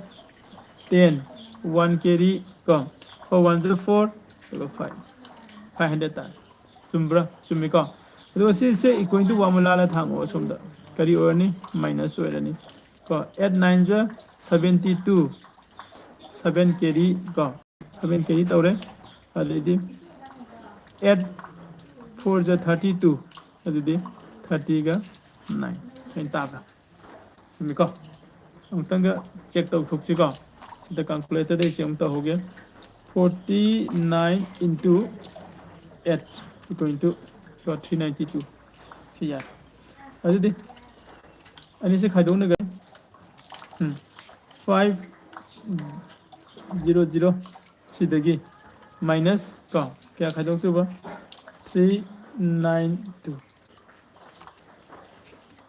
ten, one carry ꯀꯣ, four one ꯖ four, ꯑꯗꯨꯒ five, five hundred ꯇꯥꯔꯦ꯫ ꯆꯨꯝꯕ꯭ꯔꯥ? ꯆꯨꯝꯃꯤꯀꯣ? ꯑꯗꯨꯒ ꯁꯤꯁꯦ equal to ꯋꯥꯃꯨꯂꯥꯅ ꯊꯥꯡꯉꯣ ꯑꯁꯣꯝꯗ꯫ ꯀꯔꯤ ꯑꯣꯏꯔꯅꯤ? Minus ꯑꯣꯏꯔꯅꯤ ꯀꯣ꯫ Eight nine ꯖ seventy two, seven carry ꯀꯣ, seven carry ꯇꯧꯔꯦ꯫ ꯑꯗꯩꯗꯤ eight four ꯖ thirty two, ꯑꯗꯨꯗꯤ thirty ꯒ nine ꯁꯨꯃꯥꯏꯅ ꯇꯥꯕ꯭ꯔꯥ? ꯆꯨꯝꯃꯤꯀꯣ? ꯑꯃꯨꯛꯇꯪꯒ check ꯇꯧꯊꯣꯛꯁꯤꯀꯣ꯫ ꯁꯤꯗ calculator ꯗ ꯑꯩꯁꯦ ꯑꯃꯨꯛ ꯇꯧꯍꯧꯒꯦ꯫ Forty nine into eight equal to three ninety two꯫ ꯁꯤ ꯌꯥꯔꯦ꯫ ꯑꯗꯨꯗꯤ ꯑꯅꯤꯁꯦ ꯈꯥꯏꯗꯣꯛꯅꯒꯅꯤ꯫ ꯎꯝ, five zero zero ꯁꯤꯗꯒꯤ minus ꯀꯣ, ꯀꯌꯥ ꯈꯥꯏꯗꯣꯛꯇꯣꯏꯕ? Three nine two꯫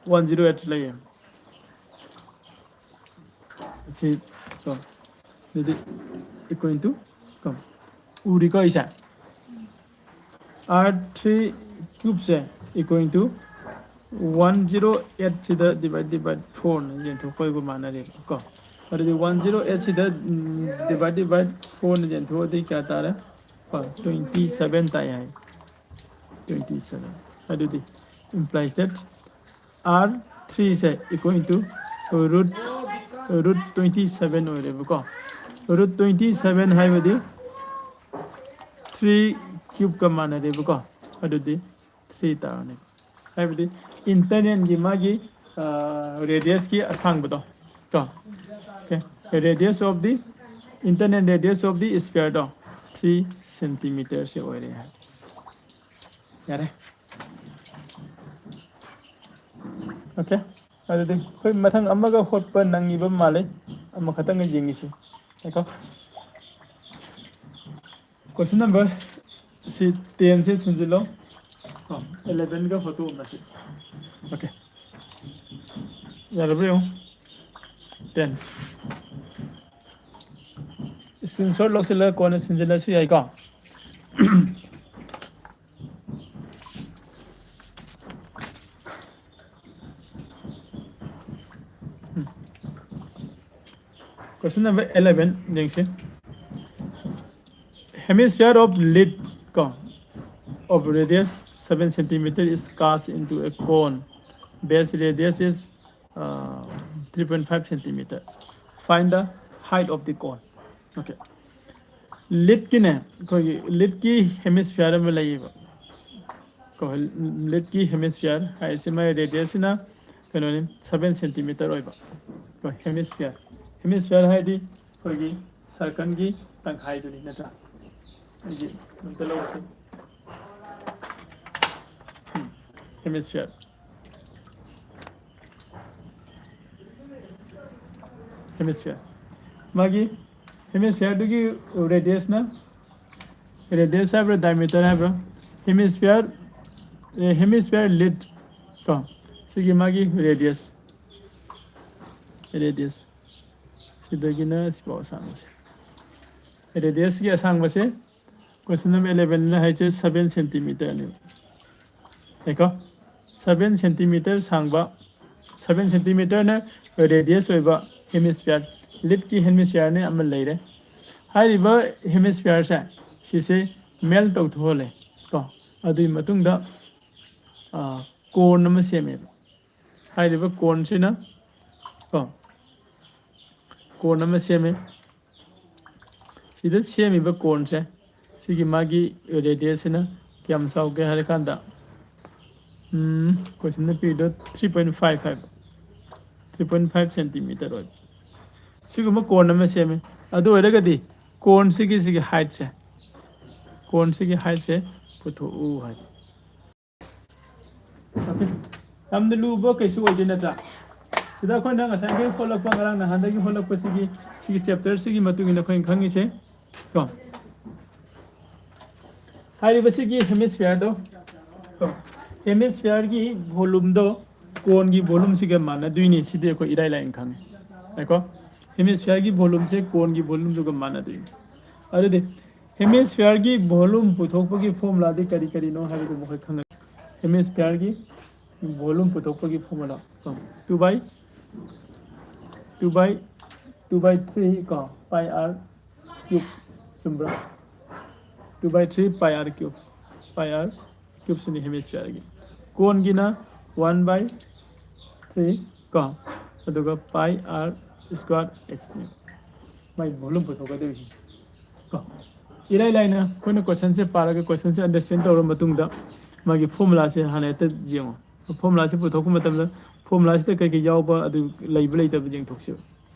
One zero eight ꯂꯩꯌꯦ꯫ ꯁꯤ ꯀꯣ, ꯑꯗꯨꯗꯤ equal to ꯀꯣ, ꯎꯔꯤꯀꯣ ꯑꯩꯁꯦ? R three cube say equal to one zero eight ꯁꯤꯗ divide by four ꯅ ꯌꯦꯟꯊꯣꯛꯄ ꯑꯣꯏꯕ ꯃꯥꯟꯅꯔꯦꯕ ꯀꯣ꯫ ꯑꯗꯨꯗꯤ one zero eight ꯁꯤꯗ, ꯎꯝ, divide by four ꯅ ꯌꯦꯟꯊꯣꯛꯑꯗꯤ ꯀꯌꯥ ꯇꯥꯔꯦ? ꯀꯣ, twenty seven ꯇꯥꯏ ꯍꯥꯏ꯫ twenty seven. ꯑꯗꯨꯗꯤ implies that R three say equal to root root twenty seven ꯑꯣꯏꯔꯦꯕꯀꯣ꯫ Root twenty seven ꯍꯥꯏꯕꯗꯤ three cube ꯀ ꯃꯥꯟꯅꯔꯦꯕꯀꯣ꯫ ꯑꯗꯨꯗꯤ three ꯇꯥꯔꯅꯤ꯫ ꯍꯥꯏꯕꯗꯤ internal ꯒꯤ ꯃꯥꯒꯤ radius ꯀꯤ ꯑꯁꯥꯡꯕꯗꯣ ꯀꯣ꯫ Okay, radius of the internal radius of the sphere ꯗꯣ three centimeter ꯁꯦ ꯑꯣꯏꯔꯦ ꯍꯥꯏ꯫ ꯌꯥꯔꯦ꯫ Okay, ꯑꯗꯨꯗꯤ ꯑꯩꯈꯣꯏ ꯃꯊꯪ ꯑꯃꯒ ꯍꯣꯠꯄ ꯅꯪꯉꯤꯕ ꯃꯥꯜꯂꯦ꯫ ꯑꯃꯈꯛꯇꯪꯒ ꯌꯦꯡꯉꯤꯁꯤ꯫ ꯉꯥꯏꯈꯣ꯫ Question number ꯁꯤ ten ꯁꯦ ꯁꯤꯟꯖꯤꯜꯂꯣ꯫ ꯀꯣ, eleven ꯒ ꯍꯣꯠꯇꯣꯛꯑꯝꯃꯁꯤ꯫ Okay, ꯌꯥꯔꯕ꯭ꯔꯥ ꯌꯦꯡꯉꯣ꯫ Ten꯫ Screenshot ꯂꯧꯁꯤꯜꯂꯒ ꯀꯣꯟꯅ ꯁꯤꯟꯖꯤꯜꯂꯁꯨ ꯌꯥꯏꯀꯣ꯫ Question number eleven ꯌꯦꯡꯁꯤ꯫ Hemisphere of lid ꯀꯣ, of radius seven centimeter is cast into a cone. Base radius is uh, three point five centimeter. Find the height of the cone. Okay. Lid ꯀꯤꯅꯦ, ꯑꯩꯈꯣꯏꯒꯤ lid ꯀꯤ hemisphere ꯑꯃ ꯂꯩꯌꯦꯕ꯫ ꯀꯣ, lid ꯀꯤ hemisphere ꯍꯥꯏꯁꯦ ꯃꯥꯒꯤ radius ꯁꯤꯅ ꯀꯩꯅꯣꯅꯤ, seven centimeter ꯑꯣꯏꯕ꯫ ꯀꯣ, hemisphere꯫ Hemisphere ꯍꯥꯏꯗꯤ ꯑꯩꯈꯣꯏꯒꯤ circle ꯒꯤ ꯇꯪꯈꯥꯏꯗꯨꯅꯤ ꯅꯠꯇ꯭ꯔꯥ? ꯑꯩꯒꯤ ꯑꯝꯇ ꯂꯧꯔꯁꯤ꯫ ꯎꯝ, hemisphere꯫ Hemisphere꯫ ꯃꯥꯒꯤ hemisphere ꯗꯨꯒꯤ radius ꯅ, radius ꯍꯥꯏꯕ꯭ꯔꯥ, diameter ꯍꯥꯏꯕ꯭ꯔꯥ? Hemisphere, ꯑꯦ, hemisphere lid ꯀꯣ, ꯁꯤꯒꯤ ꯃꯥꯒꯤ radius, radius꯫ ꯁꯤꯗꯒꯤꯅ ꯁꯤꯐꯥꯎ ꯑꯁꯥꯡꯕꯁꯦ꯫ Radius ꯀꯤ ꯑꯁꯥꯡꯕꯁꯦ, question number eleven ꯅ ꯍꯥꯏꯁꯦ seven centimeter ꯅꯦꯕ꯫ ꯌꯥꯏꯀꯣ? Seven centimeter ꯁꯥꯡꯕ, seven centimeter ꯅ radius ꯑꯣꯏꯕ hemisphere, lid ꯀꯤ hemisphere ꯅꯦ ꯑꯃ ꯂꯩꯔꯦ꯫ ꯍꯥꯏꯔꯤꯕ hemisphere ꯁꯦ, ꯁꯤꯁꯦ melt ꯇꯧꯊꯣꯛꯍꯜꯂꯦ ꯀꯣ꯫ ꯑꯗꯨꯒꯤ ꯃꯇꯨꯡꯗ ꯀꯣꯟ ꯑꯃ ꯁꯦꯝꯃꯦꯕ꯫ ꯍꯥꯏꯔꯤꯕ ꯀꯣꯟꯁꯤꯅ ꯀꯣ ꯀꯣꯟ ꯑꯃ ꯁꯦꯝꯃꯦ꯫ ꯁꯤꯗ ꯁꯦꯝꯃꯤꯕ ꯀꯣꯟꯁꯦ, ꯁꯤꯒꯤ ꯃꯥꯒꯤ ꯔꯦꯗꯤꯌꯁꯁꯤꯅ ꯀꯌꯥꯝ ꯆꯥꯎꯒꯦ ꯍꯥꯏꯔꯀꯥꯟꯗ, ꯀꯣꯏꯁꯟꯗ ꯄꯤꯔꯤꯗꯣ ꯊ꯭ꯔꯤ ꯄꯣꯏꯟ ꯐꯥꯏꯚ ꯍꯥꯏꯕ, ꯊ꯭ꯔꯤ ꯄꯣꯏꯟ ꯐꯥꯏꯚ ꯁꯦꯟꯇꯤꯃꯤꯇꯔ ꯑꯣꯏꯕ꯫ ꯁꯤꯒꯨꯝꯕ ꯀꯣꯟ ꯑꯃ ꯁꯦꯝꯃꯦ꯫ ꯑꯗꯨ ꯑꯣꯏꯔꯒꯗꯤ ꯀꯣꯟꯁꯤꯒꯤ ꯁꯤꯒꯤ ꯍꯥꯏꯠꯁꯦ, ꯀꯣꯟꯁꯤꯒꯤ ꯍꯥꯏꯠꯁꯦ ꯄꯨꯊꯣꯛꯎ ꯍꯥꯏ꯫ Okay꯫ ꯌꯥꯝꯅ ꯂꯨꯕ ꯀꯩꯁꯨ ꯑꯣꯏꯗꯦ ꯅꯠꯇ꯭ꯔꯥ? ꯁꯤꯗ ꯑꯩꯈꯣꯏꯅ ꯉꯁꯥꯏꯒꯤ ꯍꯣꯠꯂꯛꯄ, ꯉꯔꯥꯡ ꯅꯍꯥꯟꯗꯒꯤ ꯍꯣꯠꯂꯛꯄꯁꯤꯒꯤ, ꯁꯤꯒꯤ ꯆꯦꯞꯇꯔꯁꯤꯒꯤ ꯃꯇꯨꯡ ꯏꯟꯅ ꯑꯩꯈꯣꯏꯅ ꯈꯪꯉꯤꯁꯦ ꯀꯣ, ꯍꯥꯏꯔꯤꯕꯁꯤꯒꯤ ꯍꯦꯃꯤꯁꯐꯤꯌꯔꯗꯣ ꯀꯣ, ꯍꯦꯃꯤꯁꯐꯤꯌꯔꯒꯤ ꯚꯣꯂꯨꯝꯗꯣ ꯀꯣꯟꯒꯤ ꯚꯣꯂꯨꯝꯁꯤꯒ ꯃꯥꯟꯅꯗꯣꯏꯅꯤ꯫ ꯁꯤꯗꯤ ꯑꯩꯈꯣꯏ ꯏꯔꯥꯏ ꯂꯥꯏꯅ ꯈꯪꯉꯤ꯫ ꯉꯥꯏꯈꯣ, ꯍꯦꯃꯤꯁꯐꯤꯌꯔꯒꯤ ꯚꯣꯂꯨꯝꯁꯦ ꯀꯣꯟꯒꯤ ꯚꯣꯂꯨꯝꯗꯨꯒ ꯃꯥꯟꯅꯗꯣꯏꯅꯤ꯫ ꯑꯗꯨꯗꯤ ꯍꯦꯃꯤꯁꯐꯤꯌꯔꯒꯤ ꯚꯣꯂꯨꯝ ꯄꯨꯊꯣꯛꯄꯒꯤ ꯐꯣꯔꯃꯨꯂꯥꯗꯤ ꯀꯔꯤ ꯀꯔꯤꯅꯣ ꯍꯥꯏꯕꯗꯨ ꯃꯈꯣꯏ ꯈꯪꯉꯛ꯫ ꯍꯦꯃꯤꯁꯐꯤꯌꯔꯒꯤ ꯚꯣꯂꯨꯝ ꯄꯨꯊꯣꯛꯄꯒꯤ ꯐꯣꯔꯃꯨꯂꯥ ꯇꯨ ꯕꯥꯏ ꯇꯨ ꯕꯥꯏ ꯇꯨ ꯕꯥꯏ ꯊ꯭ꯔꯤ ꯀꯣ, ꯄꯥꯏ ꯑꯥꯔ ꯀ꯭ꯌꯨꯕ꯫ ꯆꯨꯝꯕ꯭ꯔꯥ? ꯇꯨ ꯕꯥꯏ ꯊ꯭ꯔꯤ ꯄꯥꯏ ꯑꯥꯔ ꯀ꯭ꯌꯨꯕ꯫ ꯄꯥꯏ ꯑꯥꯔ ꯀ꯭ꯌꯨꯕꯁꯤꯅꯤ ꯍꯦꯃꯤꯁꯐꯤꯌꯔꯒꯤ꯫ ꯀꯣꯟꯒꯤꯅ ꯋꯥꯟ ꯕꯥꯏ ꯊ꯭ꯔꯤ ꯀꯣ, ꯑꯗꯨꯒ ꯄꯥꯏ ꯑꯥꯔ ꯁ꯭ꯀ꯭ꯋꯥꯔ ꯑꯦꯁꯅꯦ ꯃꯥꯏ ꯚꯣꯂꯨꯝ ꯄꯨꯊꯣꯛꯀꯗꯣꯏꯁꯤ ꯀꯣ꯫ ꯏꯔꯥꯏ ꯂꯥꯏꯅ ꯑꯩꯈꯣꯏꯅ ꯀꯣꯏꯁꯟꯁꯦ ꯄꯥꯔꯒ, ꯀꯣꯏꯁꯟꯁꯦ ꯑꯟꯗꯔꯁꯇꯦꯟ ꯇꯧꯔꯕ ꯃꯇꯨꯡꯗ, ꯃꯥꯒꯤ ꯐꯣꯔꯃꯨꯂꯥꯁꯦ ꯍꯥꯟꯅ ꯍꯦꯛꯇ ꯌꯦꯡꯉꯣ꯫ ꯐꯣꯔꯃꯨꯂꯥꯁꯦ ꯄꯨꯊꯣꯛꯄ ꯃꯇꯝꯗ ꯐꯣꯔꯃꯨꯂꯥꯁꯤꯗ ꯀꯩ ꯀꯩ ꯌꯥꯎꯕ, ꯑꯗꯨ ꯂꯩꯕ ꯂꯩꯇꯕ ꯌꯦꯡꯊꯣꯛꯁꯦꯕ꯫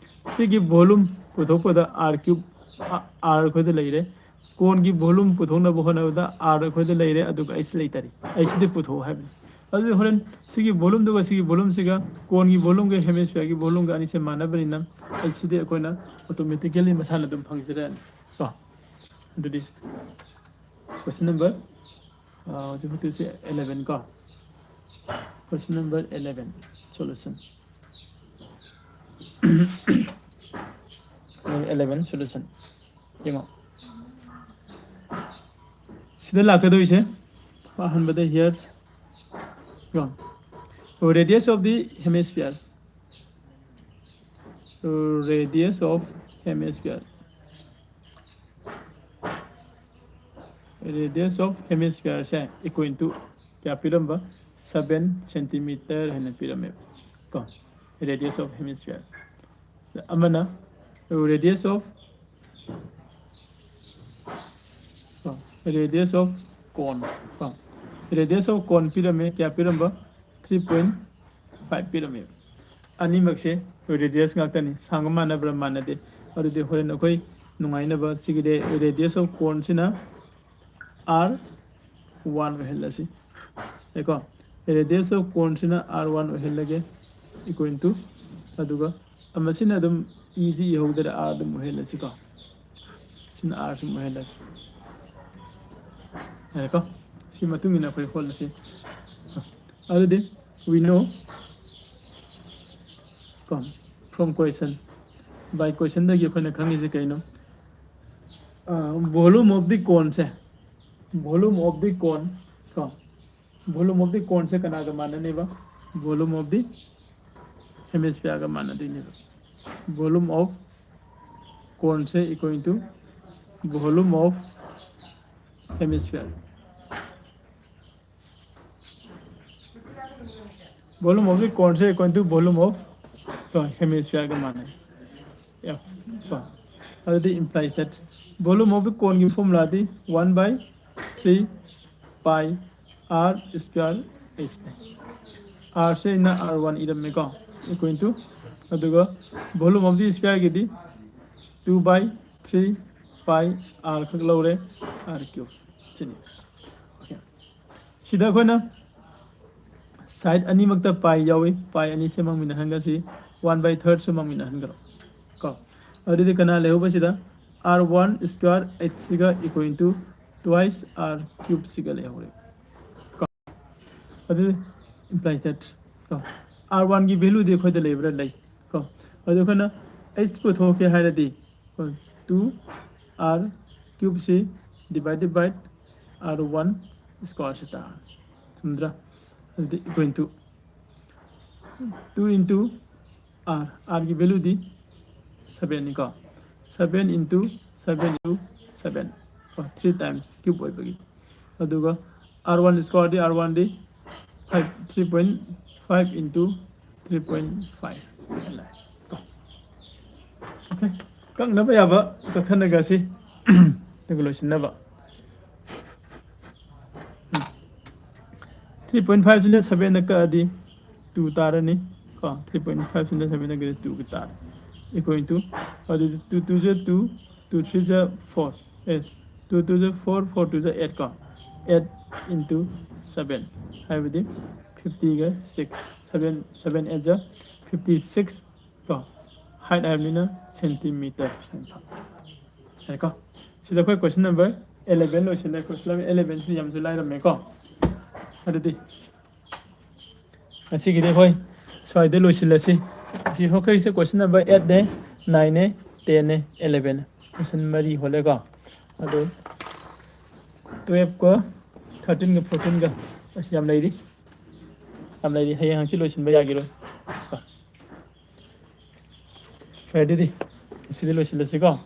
ꯁꯤꯒꯤ ꯚꯣꯂꯨꯝ ꯄꯨꯊꯣꯛꯄꯗ ꯑꯥꯔ ꯀ꯭ꯌꯨꯕ, ꯑꯥꯔ ꯑꯩꯈꯣꯏꯗ ꯂꯩꯔꯦ꯫ ꯀꯣꯟꯒꯤ ꯚꯣꯂꯨꯝ ꯄꯨꯊꯣꯛꯅꯕ ꯍꯣꯠꯅꯕꯗ ꯑꯥꯔ ꯑꯩꯈꯣꯏꯗ ꯂꯩꯔꯦ, ꯑꯗꯨꯒ ꯑꯩꯁꯤ ꯂꯩꯇꯔꯤ꯫ ꯑꯩꯁꯤꯗꯤ ꯄꯨꯊꯣꯛꯑꯣ ꯍꯥꯏꯕꯅꯤ꯫ ꯑꯗꯨꯗꯤ ꯍꯣꯔꯦꯟ ꯁꯤꯒꯤ ꯚꯣꯂꯨꯝꯗꯨꯒ ꯁꯤꯒꯤ ꯚꯣꯂꯨꯝꯁꯤꯒ, ꯀꯣꯟꯒꯤ ꯚꯣꯂꯨꯝꯒ ꯍꯦꯃꯤꯁꯐꯤꯌꯔꯒꯤ ꯚꯣꯂꯨꯝꯒ ꯑꯅꯤꯁꯦ ꯃꯥꯟꯅꯕꯅꯤꯅ, ꯑꯩꯁꯤꯗꯤ ꯑꯩꯈꯣꯏꯅ ꯑꯣꯇꯣꯃꯦꯇꯤꯀꯦꯜꯂꯤ ꯃꯁꯥꯅ ꯑꯗꯨꯝ ꯐꯪꯖꯔꯅꯤ ꯀꯣ꯫ ꯑꯗꯨꯗꯤ ꯀꯣꯏꯁꯟ ꯅꯝꯕꯔ, ꯍꯧꯖꯤꯛ ꯍꯧꯖꯤꯛꯁꯦ ꯑꯦꯂꯦꯚꯦꯟ ꯀꯣ꯫ Question number eleven, solution. Eleven, solution. ꯌꯦꯡꯉꯣ, ꯁꯤꯗ ꯂꯥꯛꯀꯗꯧꯔꯤꯁꯦ ꯑꯍꯥꯟꯕꯗ ꯍꯤꯌꯔ ꯀꯣ, radius of the hemisphere, radius of hemisphere, Radius of hemisphere say equal to ꯀꯌꯥ ꯄꯤꯔꯝꯕ? Seven centimeter ꯍꯥꯏꯅ ꯄꯤꯔꯝꯃꯦꯕ ꯀꯣ, radius of hemisphere꯫ ꯑꯃꯅ radius of radius of cone ꯀꯣ, radius of cone ꯄꯤꯔꯝꯃꯦ꯫ ꯀꯌꯥ ꯄꯤꯔꯝꯕ? Three point five ꯄꯤꯔꯝꯃꯦꯕ꯫ ꯑꯅꯤꯃꯛꯁꯦ radius ꯉꯥꯛꯇꯅꯤ꯫ ꯁꯥꯡꯕ ꯃꯥꯟꯅꯕ꯭ꯔꯥ? ꯃꯥꯟꯅꯗꯦ꯫ ꯑꯗꯨꯗꯤ ꯍꯣꯔꯦꯟ ꯑꯩꯈꯣꯏ ꯅꯨꯡꯉꯥꯏꯅꯕ ꯁꯤꯒꯤꯗꯤ radius of cone ꯁꯤꯅ R one ꯑꯣꯏꯍꯜꯂꯁꯤ꯫ ꯀꯣ, radius of cone ꯁꯤꯅ R one ꯑꯣꯏꯍꯜꯂꯒꯦ, equal to, ꯑꯗꯨꯒ ꯃꯁꯤꯅ ꯑꯗꯨꯝ ꯏꯗꯤ ꯏꯍꯧꯗꯔꯦ, R ꯑꯗꯨꯝ ꯑꯣꯏꯍꯜꯂꯁꯤꯀꯣ꯫ ꯁꯤꯅ R ꯁꯨꯝ ꯑꯣꯏꯍꯜꯂꯁꯤ꯫ ꯌꯥꯔꯦꯀꯣ? ꯁꯤ ꯃꯇꯨꯡ ꯏꯟꯅ ꯑꯩꯈꯣꯏ ꯍꯣꯠꯂꯁꯤ꯫ ꯑꯗꯨꯗꯤ we know ꯀꯣ, from question, by question ꯗꯒꯤ ꯑꯩꯈꯣꯏꯅ ꯈꯪꯉꯤꯁꯦ ꯀꯩꯅꯣ? Volume of the cone say, volume of the cone ꯀꯣ, volume of the cone ꯁꯦ ꯀꯅꯥꯒ ꯃꯥꯟꯅꯅꯦꯕ? Volume of the hemisphere ꯒ ꯃꯥꯟꯅꯗꯣꯏꯅꯦꯕ꯫ Volume of cone say equal to volume of hemisphere꯫ Volume of the cone say equal to volume of hemisphere ꯒ ꯃꯥꯟꯅꯩ꯫ ꯌꯥ, ꯀꯣ꯫ ꯑꯗꯨꯗꯤ implies that volume of the cone ꯒꯤ formula D one by three pi r square h ꯅꯦ꯫ R ꯁꯦ ꯑꯩꯅ R one ꯏꯔꯝꯃꯦꯀꯣ, equal to, ꯑꯗꯨꯒ volume of the sphere ꯒꯤꯗꯤ two by three pi r ꯈꯛ ꯂꯧꯔꯦ, R cube꯫ ꯁꯤꯅꯤ꯫ Okay꯫ ꯁꯤꯗ ꯑꯩꯈꯣꯏꯅ side ꯑꯅꯤꯃꯛꯇ pi ꯌꯥꯎꯏ, pi ꯑꯅꯤꯁꯦ ꯃꯥꯡꯃꯤꯟꯅꯍꯟꯒꯁꯤ, one by third ꯁꯨ ꯃꯥꯡꯃꯤꯟꯅꯍꯟꯒꯅꯣ ꯀꯣ꯫ ꯑꯗꯨꯗꯤ ꯀꯅꯥ ꯂꯩꯍꯧꯕ ꯁꯤꯗ? R one square h ꯁꯤꯒ equal to twice R cube ꯁꯤꯒ ꯂꯩꯍꯧꯔꯦ ꯀꯣ꯫ ꯑꯗꯨ implies that ꯀꯣ, R one ꯒꯤ value ꯗꯤ ꯑꯩꯈꯣꯏꯗ ꯂꯩꯕ꯭ꯔꯥ? ꯂꯩ ꯀꯣ꯫ ꯑꯗꯨ ꯑꯩꯈꯣꯏꯅ h ꯄꯨꯊꯣꯛꯀꯦ ꯍꯥꯏꯔꯗꯤ, two R cube ꯁꯤ divided by R one square ꯁꯤ ꯇꯥꯔꯅꯤ꯫ ꯆꯨꯝꯗ꯭ꯔꯥ? ꯑꯗꯨꯗꯤ equal to two into R, R ꯒꯤ value ꯗꯤ seven ꯅꯤꯀꯣ꯫ Seven into seven into seven, ꯀꯣ, three times cube ꯑꯣꯏꯕꯒꯤ꯫ ꯑꯗꯨꯒ R one square ꯗꯤ, R one ꯗꯤ five, three point five into three point five꯫ Okay, ꯀꯛꯅꯕ ꯌꯥꯕ ꯀꯛꯊꯠꯅꯈ꯭ꯔꯁꯤ꯫ ꯑꯗꯨꯒ ꯂꯣꯏꯁꯤꯟꯅꯕ꯫ Three point five ꯁꯤꯅ seven ꯗ ꯀꯛꯑꯗꯤ two ꯇꯥꯔꯅꯤ ꯀꯣ꯫ Three point five ꯁꯤꯅ seven ꯗ ꯀꯛꯑꯗꯤ two ꯇꯥꯔꯦ꯫ Equal to, ꯑꯗꯨꯗꯤ two two ꯖ two, two three ꯖ four, ꯑꯦ, two two ꯖ four, four two ꯖ eight ꯀꯣ꯫ Eight into seven ꯍꯥꯏꯕꯗꯤ fifty ꯒ six, seven, seven eight ꯖ fifty six ꯀꯣ꯫ Height ꯍꯥꯏꯕꯅꯤꯅ centimeter ꯍꯥꯏꯅ ꯊꯥ꯫ ꯌꯥꯔꯦꯀꯣ? ꯁꯤꯗ ꯑꯩꯈꯣꯏ question number eleven ꯂꯣꯏꯁꯤꯜꯂꯦ꯫ Question number eleven ꯁꯤꯗꯤ ꯌꯥꯝꯁꯨ ꯂꯥꯏꯔꯝꯃꯦꯀꯣ꯫ ꯑꯗꯨꯗꯤ ꯉꯁꯤꯒꯤꯗꯤ ꯑꯩꯈꯣꯏ ꯁ꯭ꯋꯥꯏꯗ ꯂꯣꯏꯁꯤꯜꯂꯁꯤ꯫ ꯁꯤ ꯑꯩꯈꯣꯏꯁꯦ question number eight ꯅꯦ, nine ꯅꯦ, ten ꯅꯦ, eleven ꯅꯦ꯫ Question ꯃꯔꯤ ꯍꯣꯜꯂꯦꯀꯣ꯫ ꯑꯗꯣ twelve ꯀ, thirteen ꯒ, fourteen ꯒ ꯑꯁ ꯌꯥꯝ ꯂꯩꯔꯤ꯫ ꯌꯥꯝ ꯂꯩꯔꯤ꯫ ꯍꯌꯦꯡ ꯍꯪꯆꯤꯠ ꯂꯣꯏꯁꯤꯟꯕ ꯌꯥꯈꯤꯔꯣꯏ꯫ ꯐꯔꯦ, ꯑꯗꯨꯗꯤ ꯁꯤꯗ ꯂꯣꯏꯁꯤꯜꯂꯁꯤꯀꯣ꯫